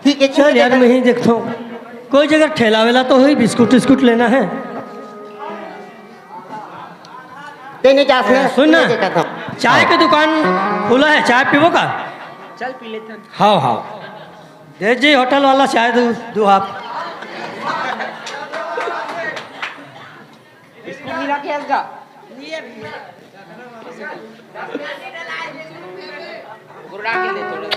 ठीक हे, चल यार, मैं ही देखथों, कोई जगह ठेला वेला तो होही, बिस्कुट उस्कुट लेना हे। ते नहीं जास ना, सुन ना, नहीं देखा था। चाय के दुकान खुला हे, चाय पीबो का? चल पी लेथन। हाँ, हाँ। दे जी होटल वाला चाय दू, दू हाफ। बिस्कुट नहीं रखे इसका? गुर्रा के दे थोड़ा।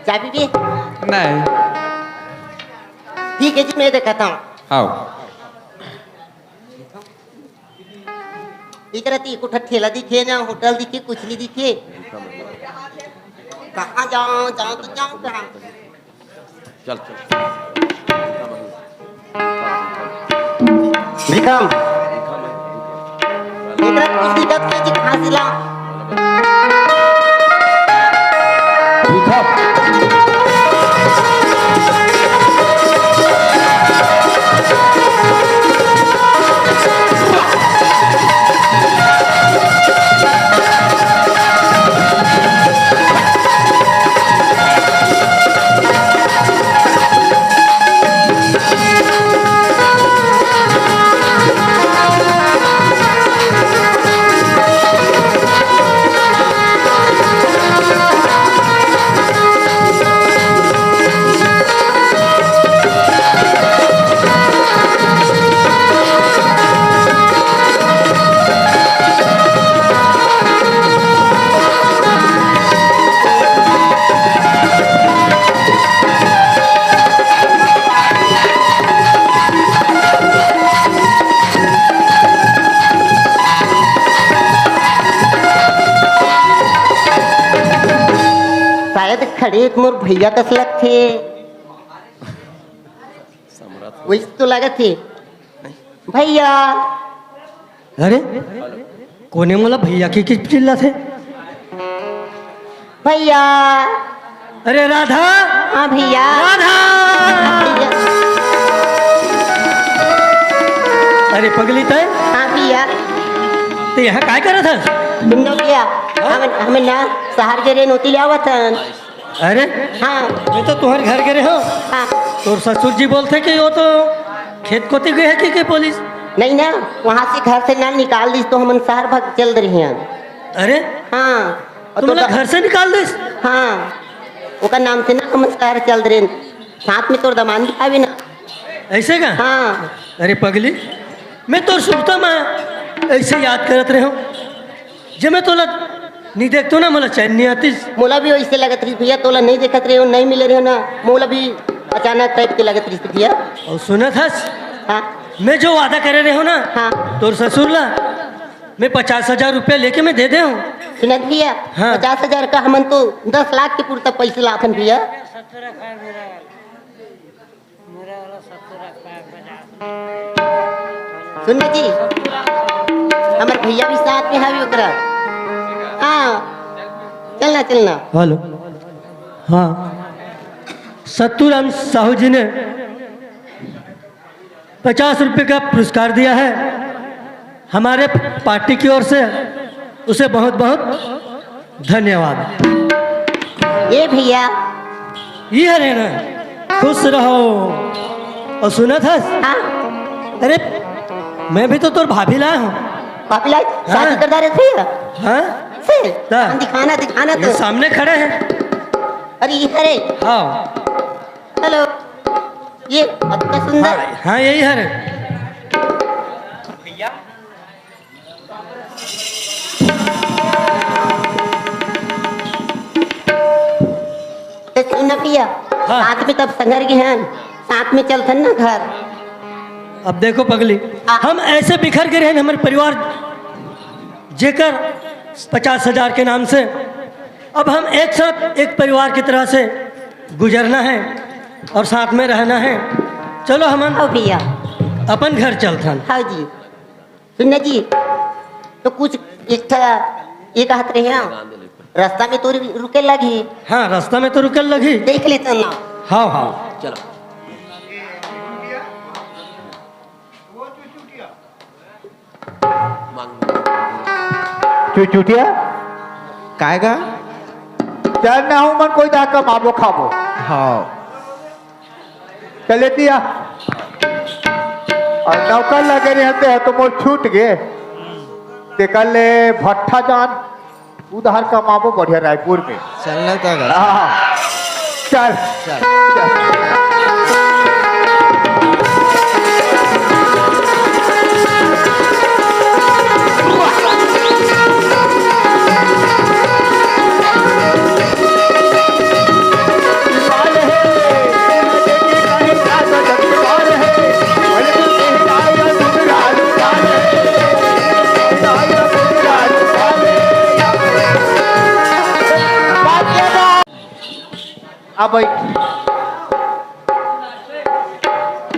चाय पीबे? नहीं। ठीक हे जी, मैं देखत हों। आओ। इकरा ती कुछ ठेला दिखे ना, होटल दिखे, कुछ नहीं दिखे। कहाँ जाओ, जाओ तो जाओ कहाँ? चल, चल। विक्रम, इकरा कुछ दिक्कत नहीं जी, खांसी ला। विक्रम। खड़े त मोर भैया कस लगथे। वइसे तो लगत हे भैया। अरे, कोने मोला भैया कहि के चिल्लाथे? भैया। अरे राधा। हाँ भैया। राधा। अरे पगली तैं। हाँ भैया। तैं यहाँ काय करत हस? सुन ना भैया, हाँ? हम, हम ना सहर गे रेहेन, ओती ले आवत हन। अरे, हाँ। मैं तो तुँहर घर गे रेहेंव। हाँ। तोर ससुर जी बोलथे कि वो तो खेत कोती गे हे कि, कि पुलिस? नहीं ना, वहाँ से घर से ना निकाल दिस तो हमन सहर भाग चल दे रेहेन। अरे? हाँ। अउ तुमला तो घर से निकाल दिस? हाँ। ओकर नाम से ना हमन सहर चल दे रेहेन। साथ में तोर दमांद भी आवे ना। अइसे का? हाँ। अरे पगली, मैं तोर सुरता म अइसे याद करत रेहेंव। जब मैं तोला नइ देखतेंव ना, मोला चैन नइ आतिस। मोला भी वइसे लगत रहिस भैया, तोला नइ देखत रेहेंव, नइ मिले रेहेंव ना, मोला भी अचानक type के लगत रहिस भैया। अउ सुनत हस? हाँ। मैं जो वादा करे रेहेंव ना, हाँ। तोर ससुर ला, मैं पचास हजार रुपया लेके मैं दे देंव। सुनत भैया, हाँ। पचास हजार का हमन तो दस लाख के पुरता पइसा लाथन भैया। सुन ना जी, हमर भैया भी साथ में हवे ओकरा। हाँ, चलना, चलना। हेलो, हाँ, सत्तूराम साहू जी ने पचास रुपये का पुरस्कार दिया है। हमारे पार्टी की ओर से उसे बहुत बहुत धन्यवाद। ए भैया। ये हरे ना, खुश रहो। अउ सुनत हस? हाँ। अरे, मैं भी तो तोर भाभी लाय हँव। भाभी लाय? हाँ। शादी कर डारे भैया। हाँ? से? ता? दिखाना, दिखाना ये तो। सामने खड़े हे। अरे, ये हरे। हाँ। हेलो। ये अतना सुंदर। हाँ, हाँ, यही हरे। त सुन ना भैया, हाँ। साथ में तब संघर गे हन, साथ में चलथन ना घर। अब देखो पगली, हाँ। हम ऐसे बिखर गे रहेन, हमर परिवार जेकर पचास हजार के नाम से, अब हम एक साथ एक परिवार की तरह से गुजरना हे अउ साथ में रहना हे। चलो हमन हाँ भैया। अपन घर चलथन। हाँ जी। सुन ना जी, तो कुछ एक ठा, ये कहत रहेंव, रस्ता में तो रु-, रुके लगही। हाँ, रस्ता में तो रुके लगही। देख लेथन ना। हाँ, हाँ। चलो। चुचुटिया? काय गा? चल ना, हमन कोई जाके कमाबो खाबो। हाँ। चले दिया। अउ नौकर लगे रहिथे, तो मोर छूट गे। तेकर ले भट्ठा जान, उधार कमाबो बढ़िया रायपुर में। चलना तो गा। हाँ। चल। चल। चल। आ बइठ।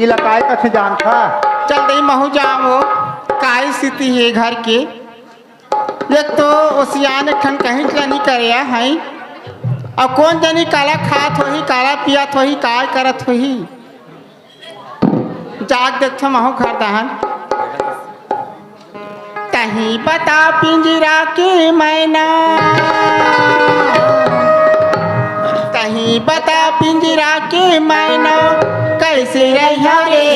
इला काय कथे जानथा? चल दई महू जावो, काय स्थिति हे घर के? एक तो ओसियान एक ठन कहीं ला नइ करे हई, अउ कोन जनी काला खात होही, काला पियत होही, काय करत होही। जाग देखथो महू घर दहन। तहीं बता पिंजरा के मैना, तहीं बता पिंजरा के मैना, कइसे रहिहौं रे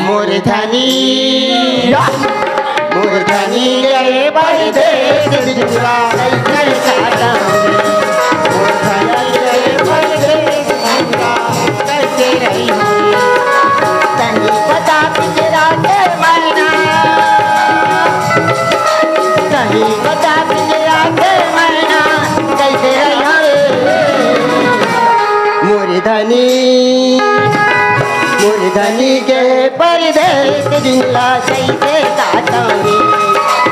मोर धनी, मोर धनी गए परदेस बिछुड़ा, कइसे काटहूँ मोर धनी गए परदेस बिछुड़ा, कइसे रहिहौं। तनी बता पिंजरा के मैना, तनी बता पिंजरा के मैना, कइसे रहिहौं रे मोर धनी, मोर धनी के परदेस दिन ला कइसे काटहूँ रे,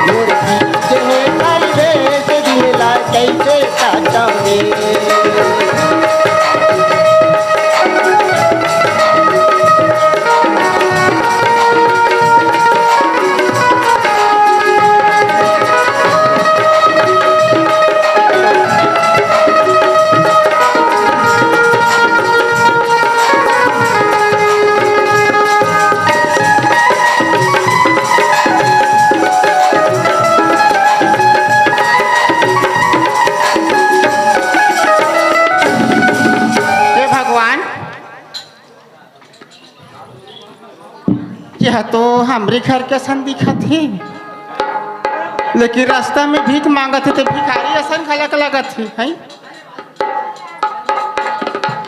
मोर धनी के परदेस दिन ला कइसे काटहूँ रे। हे भगवान, यह तो हमरे घर के असन दिखत हे, लेकिन रास्ता में भीख मांगत हे तो भिखारी असन घलक लगत हे, हैं?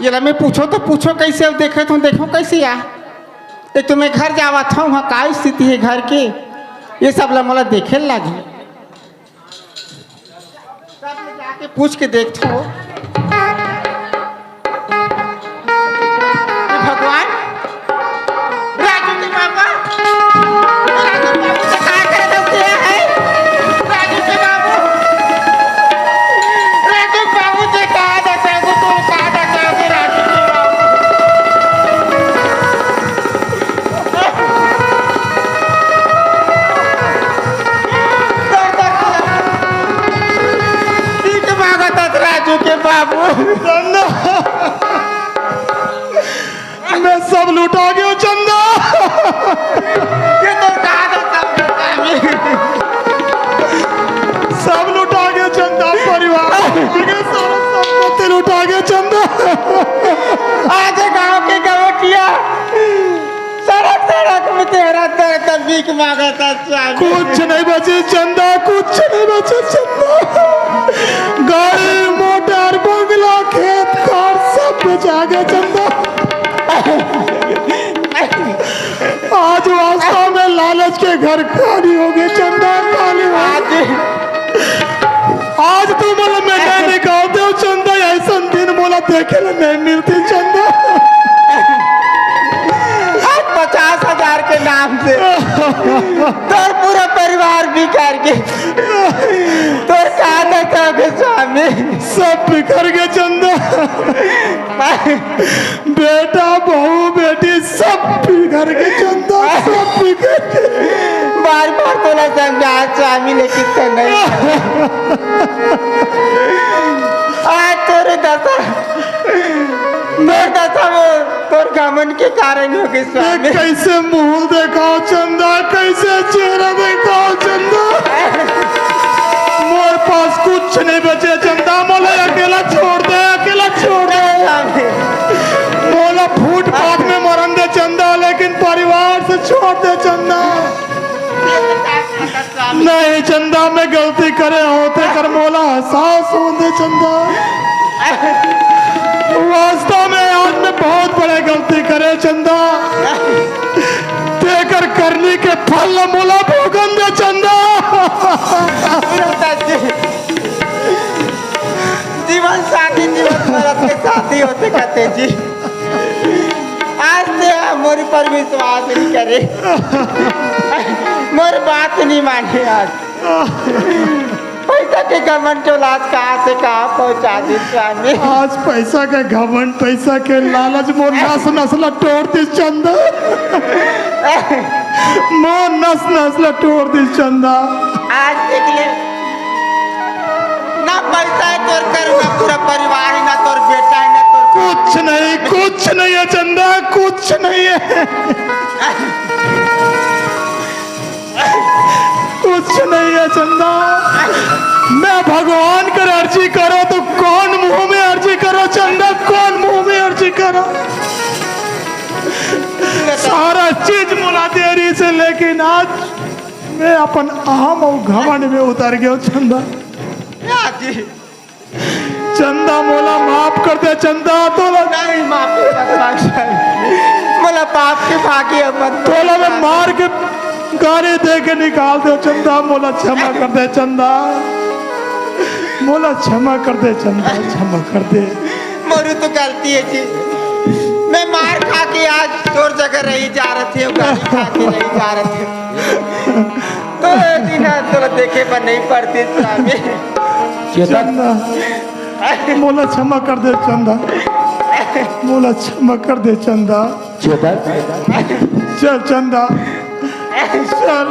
येला मैं पूछो तो पूछो कैसे, अउ देखत हूँ, देखो कैसे आ। एक तो मैं घर जावत हूँ, वहाँ का स्थिति हे घर के, ये सब ला मोला देखे ल लागही। सब ले जाके पूछ के देखथो। हे भगवान, राजू के बाबा, राजू के बाबू से का करे दस दिया है? राजू के बाबू, राजू के बाबू से का दस है? वो तो का दस है, राजू के बाबू। भीख मांगत हस राजू के बाबू। चंदा, मैं सब लुटा गयो चंदा। ये तो कहा था सब लुटा गए। सब लुटा गयो चंदा, परिवार लुटा गयो, सारा संपत्ति लुटा गयो चंदा। आज गांव के गवटिया सड़क सड़क में तेरा दर का भीख मांगत हस स्वामी। कुछ नहीं बचे चंदा, कुछ नहीं बचे चंदा। गाड़ी मोटर बंगला खेत खार सब बेचा गया चंदा। आज वास्तव में लालच के घर खाली हो गए चंदा, खाली हो गए। आज आज तू मोला मेंढा निकाल दे चंदा, ऐसन दिन मोला देखे ले नहीं मिलते चंदा। आज पचास हजार के नाम से तोर पूरा परिवार बिखर के, तोर का दशा होगे स्वामी? सब बिखर गए चंदा। बेटा, बहू, बेटी, सब बिखर के चंदा, सब बिखर के। बार बार तोला समझा स्वामी, लेकिन ते नहीं। आज तोर दशा, तोर दशा वो तोर घमंड के कारण होगे स्वामी। कैसे मुंह देखाओ चंदा, कैसे चेहरा देखाओ चंदा। मोर पास कुछ नहीं बचे चंदा, मोला अकेला छोड़ दे, अकेला छोड़ दे। स्वामी। मोला फुटपाथ में मरन दे चंदा, लेकिन परिवार से छोड़ दे चंदा। नहीं चंदा, मैं गलती करे हों तेकर मोला एहसास होन दे चंदा। वास्तव में आज मैं बहुत बड़े गलती करे चंदा। तेकर करनी के फल ल मोला भोगन दे चंदा। जीवन साथी जीवन मरत के साथी होथे कथे जी। आज ते मोर पर विश्वास नहीं करे, मोर बात नहीं माने। आज पैसा के घमंड चोला आज कहाँ से कहाँ पहुँचा दे स्वामी। आज पैसा के घमंड, पैसा के लालच मोर नस नस ला तोड़ दिस चंदा। मोर नस नस ला तोड़ दिस चंदा। आज देख ले, ना पैसा है तोर कर, ना पूरा परिवार है, ना तोर बेटा है, ना तोर कुछ नहीं, कुछ नहीं है चंदा, कुछ नहीं है। कुछ नहीं है चंदा। मैं भगवान कर अर्जी करो तो कौन मुंह में अर्जी करो चंदा, कौन मुंह में अर्जी करो? सारा चीज मोला दे रही से, लेकिन आज मैं अपन अहम अउ घमंड में उतर गयो चंदा। चंदा मोला माफ कर दे चंदा, तोला नहीं माफ कर सकता। मोला पाप के भागी अब मत तोला मैं मार के गाली दे के निकाल दे चंदा, मोला क्षमा कर दे चंदा, मोला क्षमा कर दे चंदा, क्षमा कर दे। मोरू तो गलती है जी, मैं मार खा के आज तोर जगह रही जा रहे थे, गाली खा के रही जा रहे थे। तो ये दिन आज तोला देखे पर नहीं पड़ती स्वामी। चेतन। चंदा। मोला क्षमा कर दे चंदा, मोला क्षमा कर दे चंदा। चेतन। चल चंदा, चल।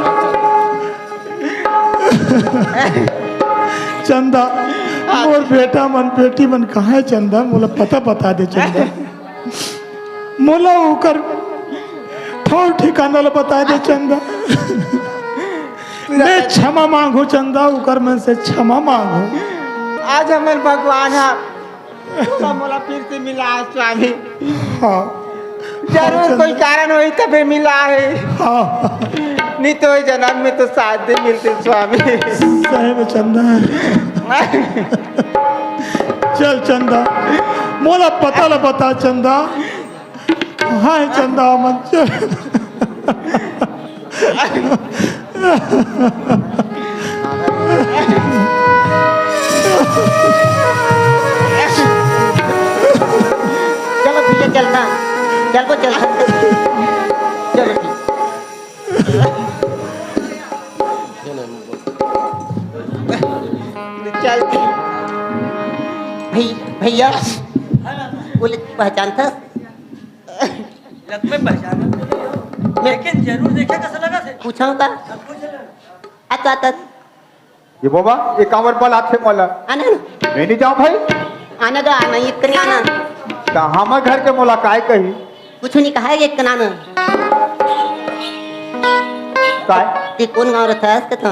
चंदा, मोर बेटा मन बेटी मन कहाँ हे चंदा? मोला पता बता दे चंदा। मोला ओकर ठौर ठिकाना ला बता दे चंदा। मैं क्षमा मांगू चंदा, ओकर मन से क्षमा मांगू। आज हमर भगवान हा मोला फिर से मिला हे स्वामी। हाँ। जरूर कोई कारण होही तभे मिला हे। हाँ। नहीं तो ए जनम में तो शायद मिलते स्वामी। सही में चंदा। चल चंदा, मोला पता ला बता चंदा। हाँ चंदा मन चल। चलो भैया चलना, चलबो चलना। चलो ठीक। चल भै- भैया बोले पहचान था। लग में पहचान लेकिन जरूर देखे कस लगा थे। पूछा का? अच्छा आता। ये बाबा, ये कांवर बल आथे मोला। आने ना। मैं नहीं जाऊं भाई। आने का आना, इतने आना। तो हमर घर के मोला काय कही? कुछ नहीं कहा, एक ना ना। काय? ते कौन गांव रहता है इसके तो?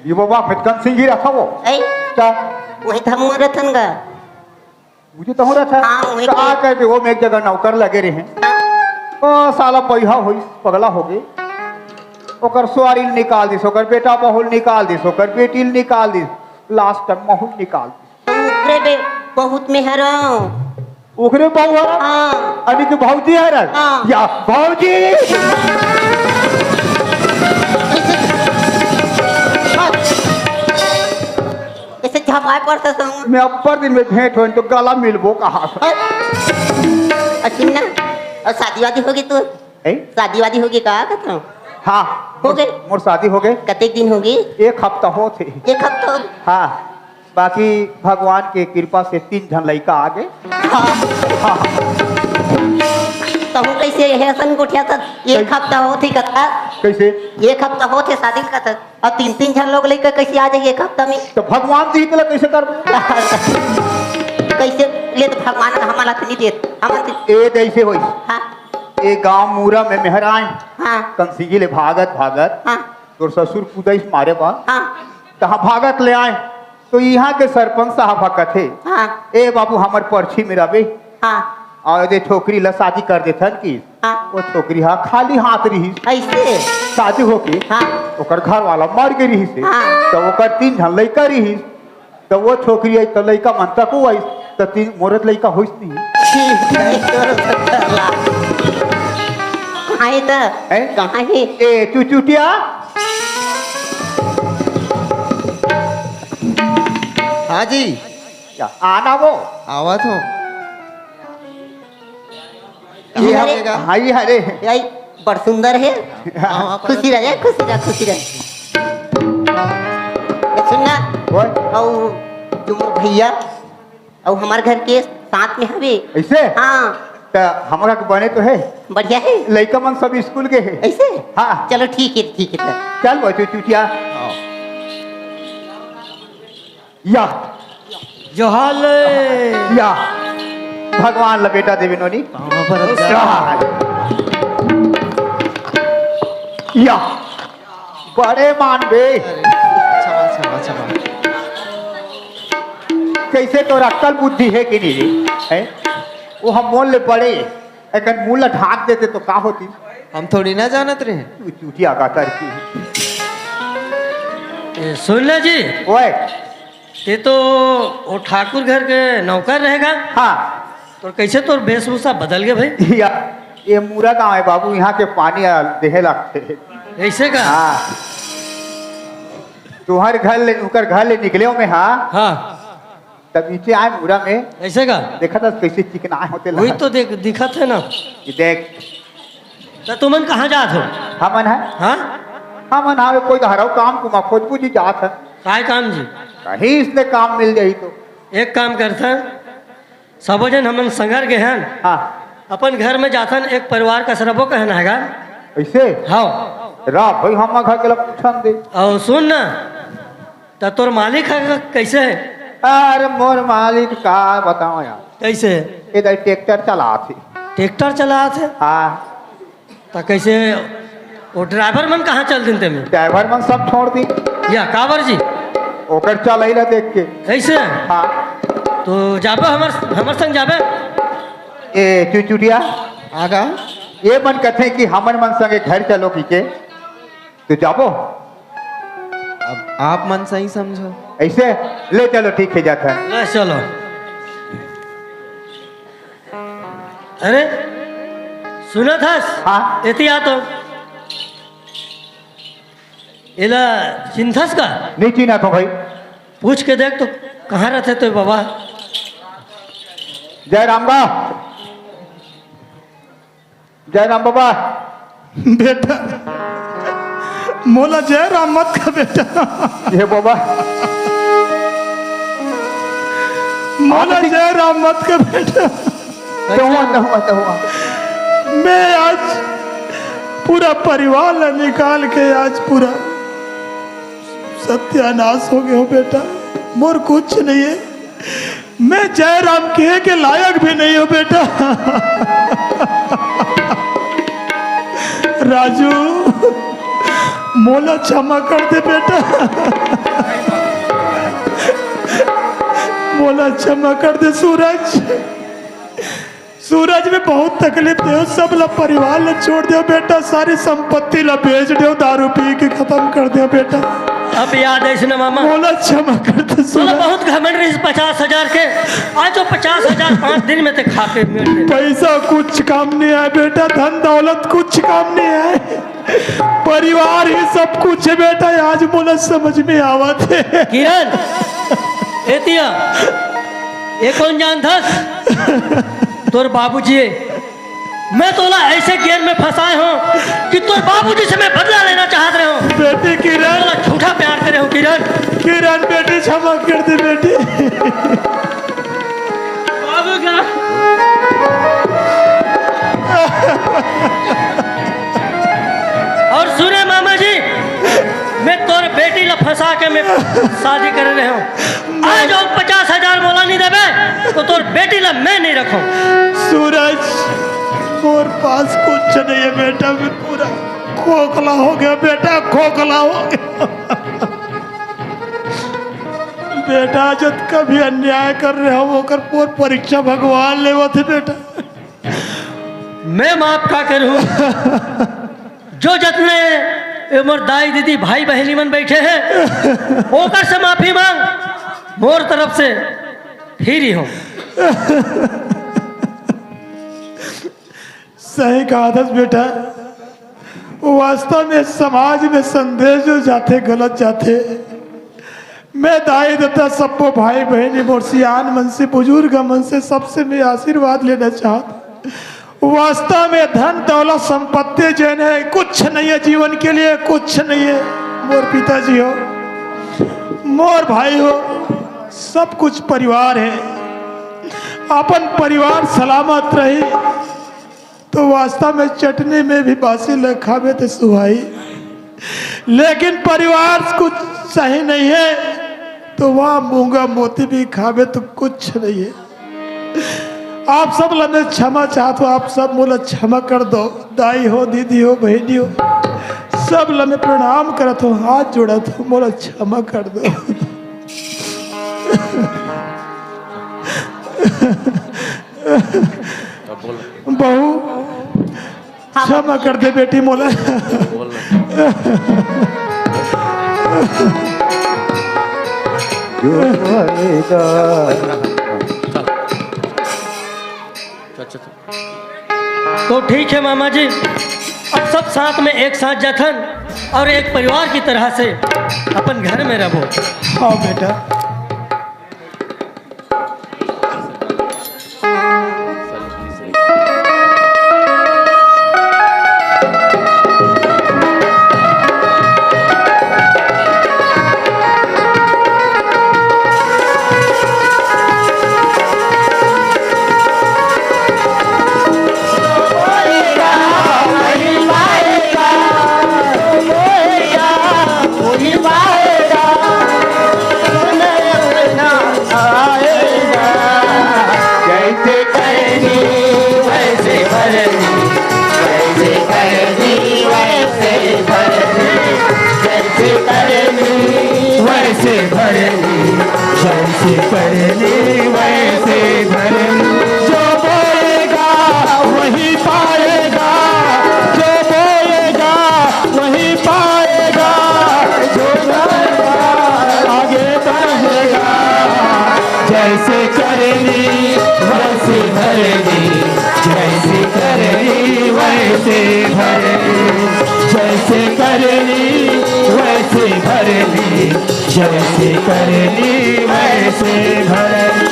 ये बाबा, मितकन सिंह ही रहता वो। ऐ? क्या? वही था मुँह रहता ना। मुझे तो हो रहा था। हाँ, वही तो। आ कर भी वो मैं एक जगह नौकर लगे रहे। हाँ। ओ साला बैहा होई, पगला हो गए। ओकर सुआरी निकाल दिस, ओकर बेटा बहुल निकाल दिस, ओकर बेटी निकाल दिस, लास्ट तक महू निकाल दिस। ओकरे बे बहुत मेहर। ओकरे बहू हर? हाँ। अभी के भौजी हर? हाँ। या भौजी। कैसे झपाए पड़ता संग? मैं अब्बर दिन में भेंट होन तो गला मिलबो कहा। अचिन्ना, शादी वादी होगी तू? शादी वादी होगी का कहता हूँ? हाँ। हो गए? मोर शादी हो गए। कतेक दिन होगी? एक हफ्ता हो थे। एक हफ्ता हो? हाँ। बाकी भगवान के कृपा से तीन झन लइका आ गए। हाँ। हाँ। तहु कैसे यही असन गोठिया था? एक हफ्ता हो थे कथा। कैसे? एक हफ्ता हो थे शादी कथा। अब तीन तीन झन लोग लइका कैसे आ जाइए एक हफ्ता में? तो भगवान जी के लिए कैसे कर? कैसे ले तो भगवान हमारा तो नहीं देत। हम ए जैसे होई। हाँ। ए गांव मूरा में मेहर आए। हाँ। कंसीगी ले भागत भागत। हाँ। तोर ससुर कुदैस मारे बा। हाँ। तहाँ भागत ले आए तो यहाँ के सरपंच साहब कथे, हाँ। ए बाबू हमर पर्ची में रबे। हाँ। और ये छोकरी ला शादी कर देथन कि हाँ। वो छोकरी हा खाली हाथ रही। ऐसे? शादी होके हाँ। ओकर घर वाला मर गई रही से। हाँ। तो ओकर तीन झन लइका रही। त वो छोकरी आई त लइका मन तक आई। त तीन मोरत लइका होइस नहीं। कहाँ है त? हैं? कहाँ है? ए चुचुटिया। हाँ जी। क्या आना वो? आवा तो। ये हरे। हाँ, ये हरे। यही बड़ सुंदर है। हाँ, खुशी रहे, खुशी रहे, खुशी रहे। सुनना। और जो मोर भैया और हमारे घर के साथ में हवे। ऐसे? हाँ। तो हमारा के बने तो है। बढ़िया है। लइका मन सब स्कूल गए है। ऐसे? हाँ। चलो ठीक है, ठीक है। चल वो चुटिया। या। जोहार ले। या। भगवान ला बेटा देवे नोनी। जोहार। या। बड़े मान बे। क्षमा, क्षमा, क्षमा। कैसे तोर अक्कल बुद्धि है कि नहीं रे? हैं? वो हम मोल ले बड़े, एकन मुंह ला ढाक देते तो का होती? हम थोड़ी ना जानत रहे। तू चूतिया का करती। ए, सुन ले जी। ओए। ते तो वो ठाकुर घर के नौकर रहेगा। हाँ। तो कैसे तोर वेशभूषा बदल गए भाई? या, ये मूरा गांव है बाबू, यहाँ के पानी आ, देहे लगते। ऐसे का? हाँ। तुहर घर ले, उकर घर ले निकले हो मैं, हाँ। हाँ। तब नीचे आए मूरा में। ऐसे का? देखा था कैसे चिकनाए होते वही लगा। तो देख, दिखत है ना। ये देख। तो तुमन कहाँ जात हो? हमन है। हाँ? हमन हाँ, कोई धारा काम कुमा खोजबू जी जात है। काय काम जी? कहीं इसने काम मिल जाई तो। एक काम करथन, सबो झन हमन संघर गे हन, हाँ। अपन घर में जाथन, एक परिवार कस रबो कहन हगा। ऐसे? हाँ। रा भाई, हम घर के ला पूछन दे। अउ सुन ना, त तोर मालिक ह कइसे हे? अरे मोर मालिक का बताओ यार। कइसे? इधर ट्रैक्टर चलात हे। ट्रैक्टर चलात हे? हाँ। त कइसे वो ड्राइवर मन कहाँ चल दिन तेमे? ड्राइवर मन सब छोड़ दी। या काबर जी? ओकर चलई ला देख के। कइसे? हाँ। तो जाबे हमर, हमर संग जाबे? ए चुचुटिया। आगा। ये मन कथे कि हमर मन संगे घर चलो की के। तो जाबो। अब आप मन सही समझो। ऐसे? ले चलो, ठीक है, जाता है। ले चलो। अरे, सुनत हस? हाँ। एती आ तो। एला चिन्हथस का? नहीं चिन्हत हूँ भाई। पूछ के देख तो, कहाँ रहथे तो बाबा? जय राम बा। जय राम बाबा। बेटा, मोला जय राम मत कह बेटा। ये बाबा। मोला आप जय राम मत कह बेटा। Dahua, Dahua, Dahua. मैं आज पूरा परिवार ला निकाल के आज पूरा सत्यानाश हो गयो बेटा। मोर कुछ नहीं है। मैं जयराम कहे के लायक भी नहीं हूँ बेटा। राजू, मोला क्षमा कर दे बेटा। मोला क्षमा कर दे सूरज। सूरज, मैं बहुत तकलीफ देव, सब ला परिवार ला छोड़ देव बेटा, सारी संपत्ति ला बेच देव, दारू पी के खत्म कर देव बेटा। अब याद आइस ना मामा। मोला क्षमा कर दे तोला सूरज। बहुत घमंड रहिस, पचास हजार के, आज वो पचास हजार पाँच दिन में ते खा के मिल गए। पैसा कुछ काम नहीं आय बेटा, धन दौलत कुछ काम नहीं आय, परिवार ही सब कुछ है बेटा, आज मोला समझ में आवत है। किरण, एतिया, ये कोन जानथस? तोर बाबूजी हे। मैं तोला ऐसे गेर में फंसाए हूँ कि तोर बाबूजी से मैं बदला लेना चाहत रहे हूँ। बेटी किरण। तोला झूठा प्यार करे हूँ किरण। किरण बेटी, क्षमा कर दे बेटी। बाबू का। और सुने मामा जी, मैं तोर बेटी ला फंसा के मैं शादी कर रहे हूँ। आज अउ पचास हजार मोला नहीं देबे, तो तोर बेटी ला मैं नहीं रखूं। सूरज, मोर पास कुछ नहीं है बेटा, मैं पूरा खोखला हो गया बेटा, खोखला हो गया। बेटा, जतका भी अन्याय कर रहे हो, ओकर पूर परीक्षा भगवान लेवत हे बेटा। मैं माफ का करूं? जो जतने ए मोर दाई दीदी भाई बहनी मन बैठे हैं, ओकर से माफी मांग, मोर तरफ से फिर ही हो। सही कहा थस बेटा, वास्तव में समाज में संदेश जो जाथे गलत जाथे। मैं दाई ददा सब्बो भाई बहनी मोर सियान मन से बुजुर्ग मन से सबसे मैं आशीर्वाद लेना चाहत। वास्तव में धन दौलत संपत्ति जेन है कुछ नहीं है जीवन के लिए, कुछ नहीं है मोर पिताजी हो, मोर भाई हो, सब कुछ परिवार है। अपन परिवार सलामत रही तो वास्तव में चटनी में भी बासी ले खाबे तो सुहाई, लेकिन परिवार कुछ सही नहीं है तो वहाँ मूंगा मोती भी खाबे तो कुछ नहीं है। आप सब ला मैं क्षमा चाहत हूँ, आप सब मोला क्षमा कर दो, दाई हो, दीदी हो, बहनी हो, सब ला मैं प्रणाम करत हूँ, हाथ जोड़त हूँ, मोला क्षमा कर दो। बहू, क्षमा कर दे बेटी मोला। तो ठीक है मामा जी, अब सब साथ में एक साथ जाथन और एक परिवार की तरह से अपन घर में रहो। हाँ बेटा। करनी वैसे भरनी। जो बोएगा वही पाएगा, जो बोएगा वही पाएगा, जो बढ़ेगा आगे बढ़ेगा। जैसे करनी वैसे भरनी, जैसे करनी वैसे भरनी, जैसे करनी वैसे भरनी, जैसे करनी वैसे भरनी।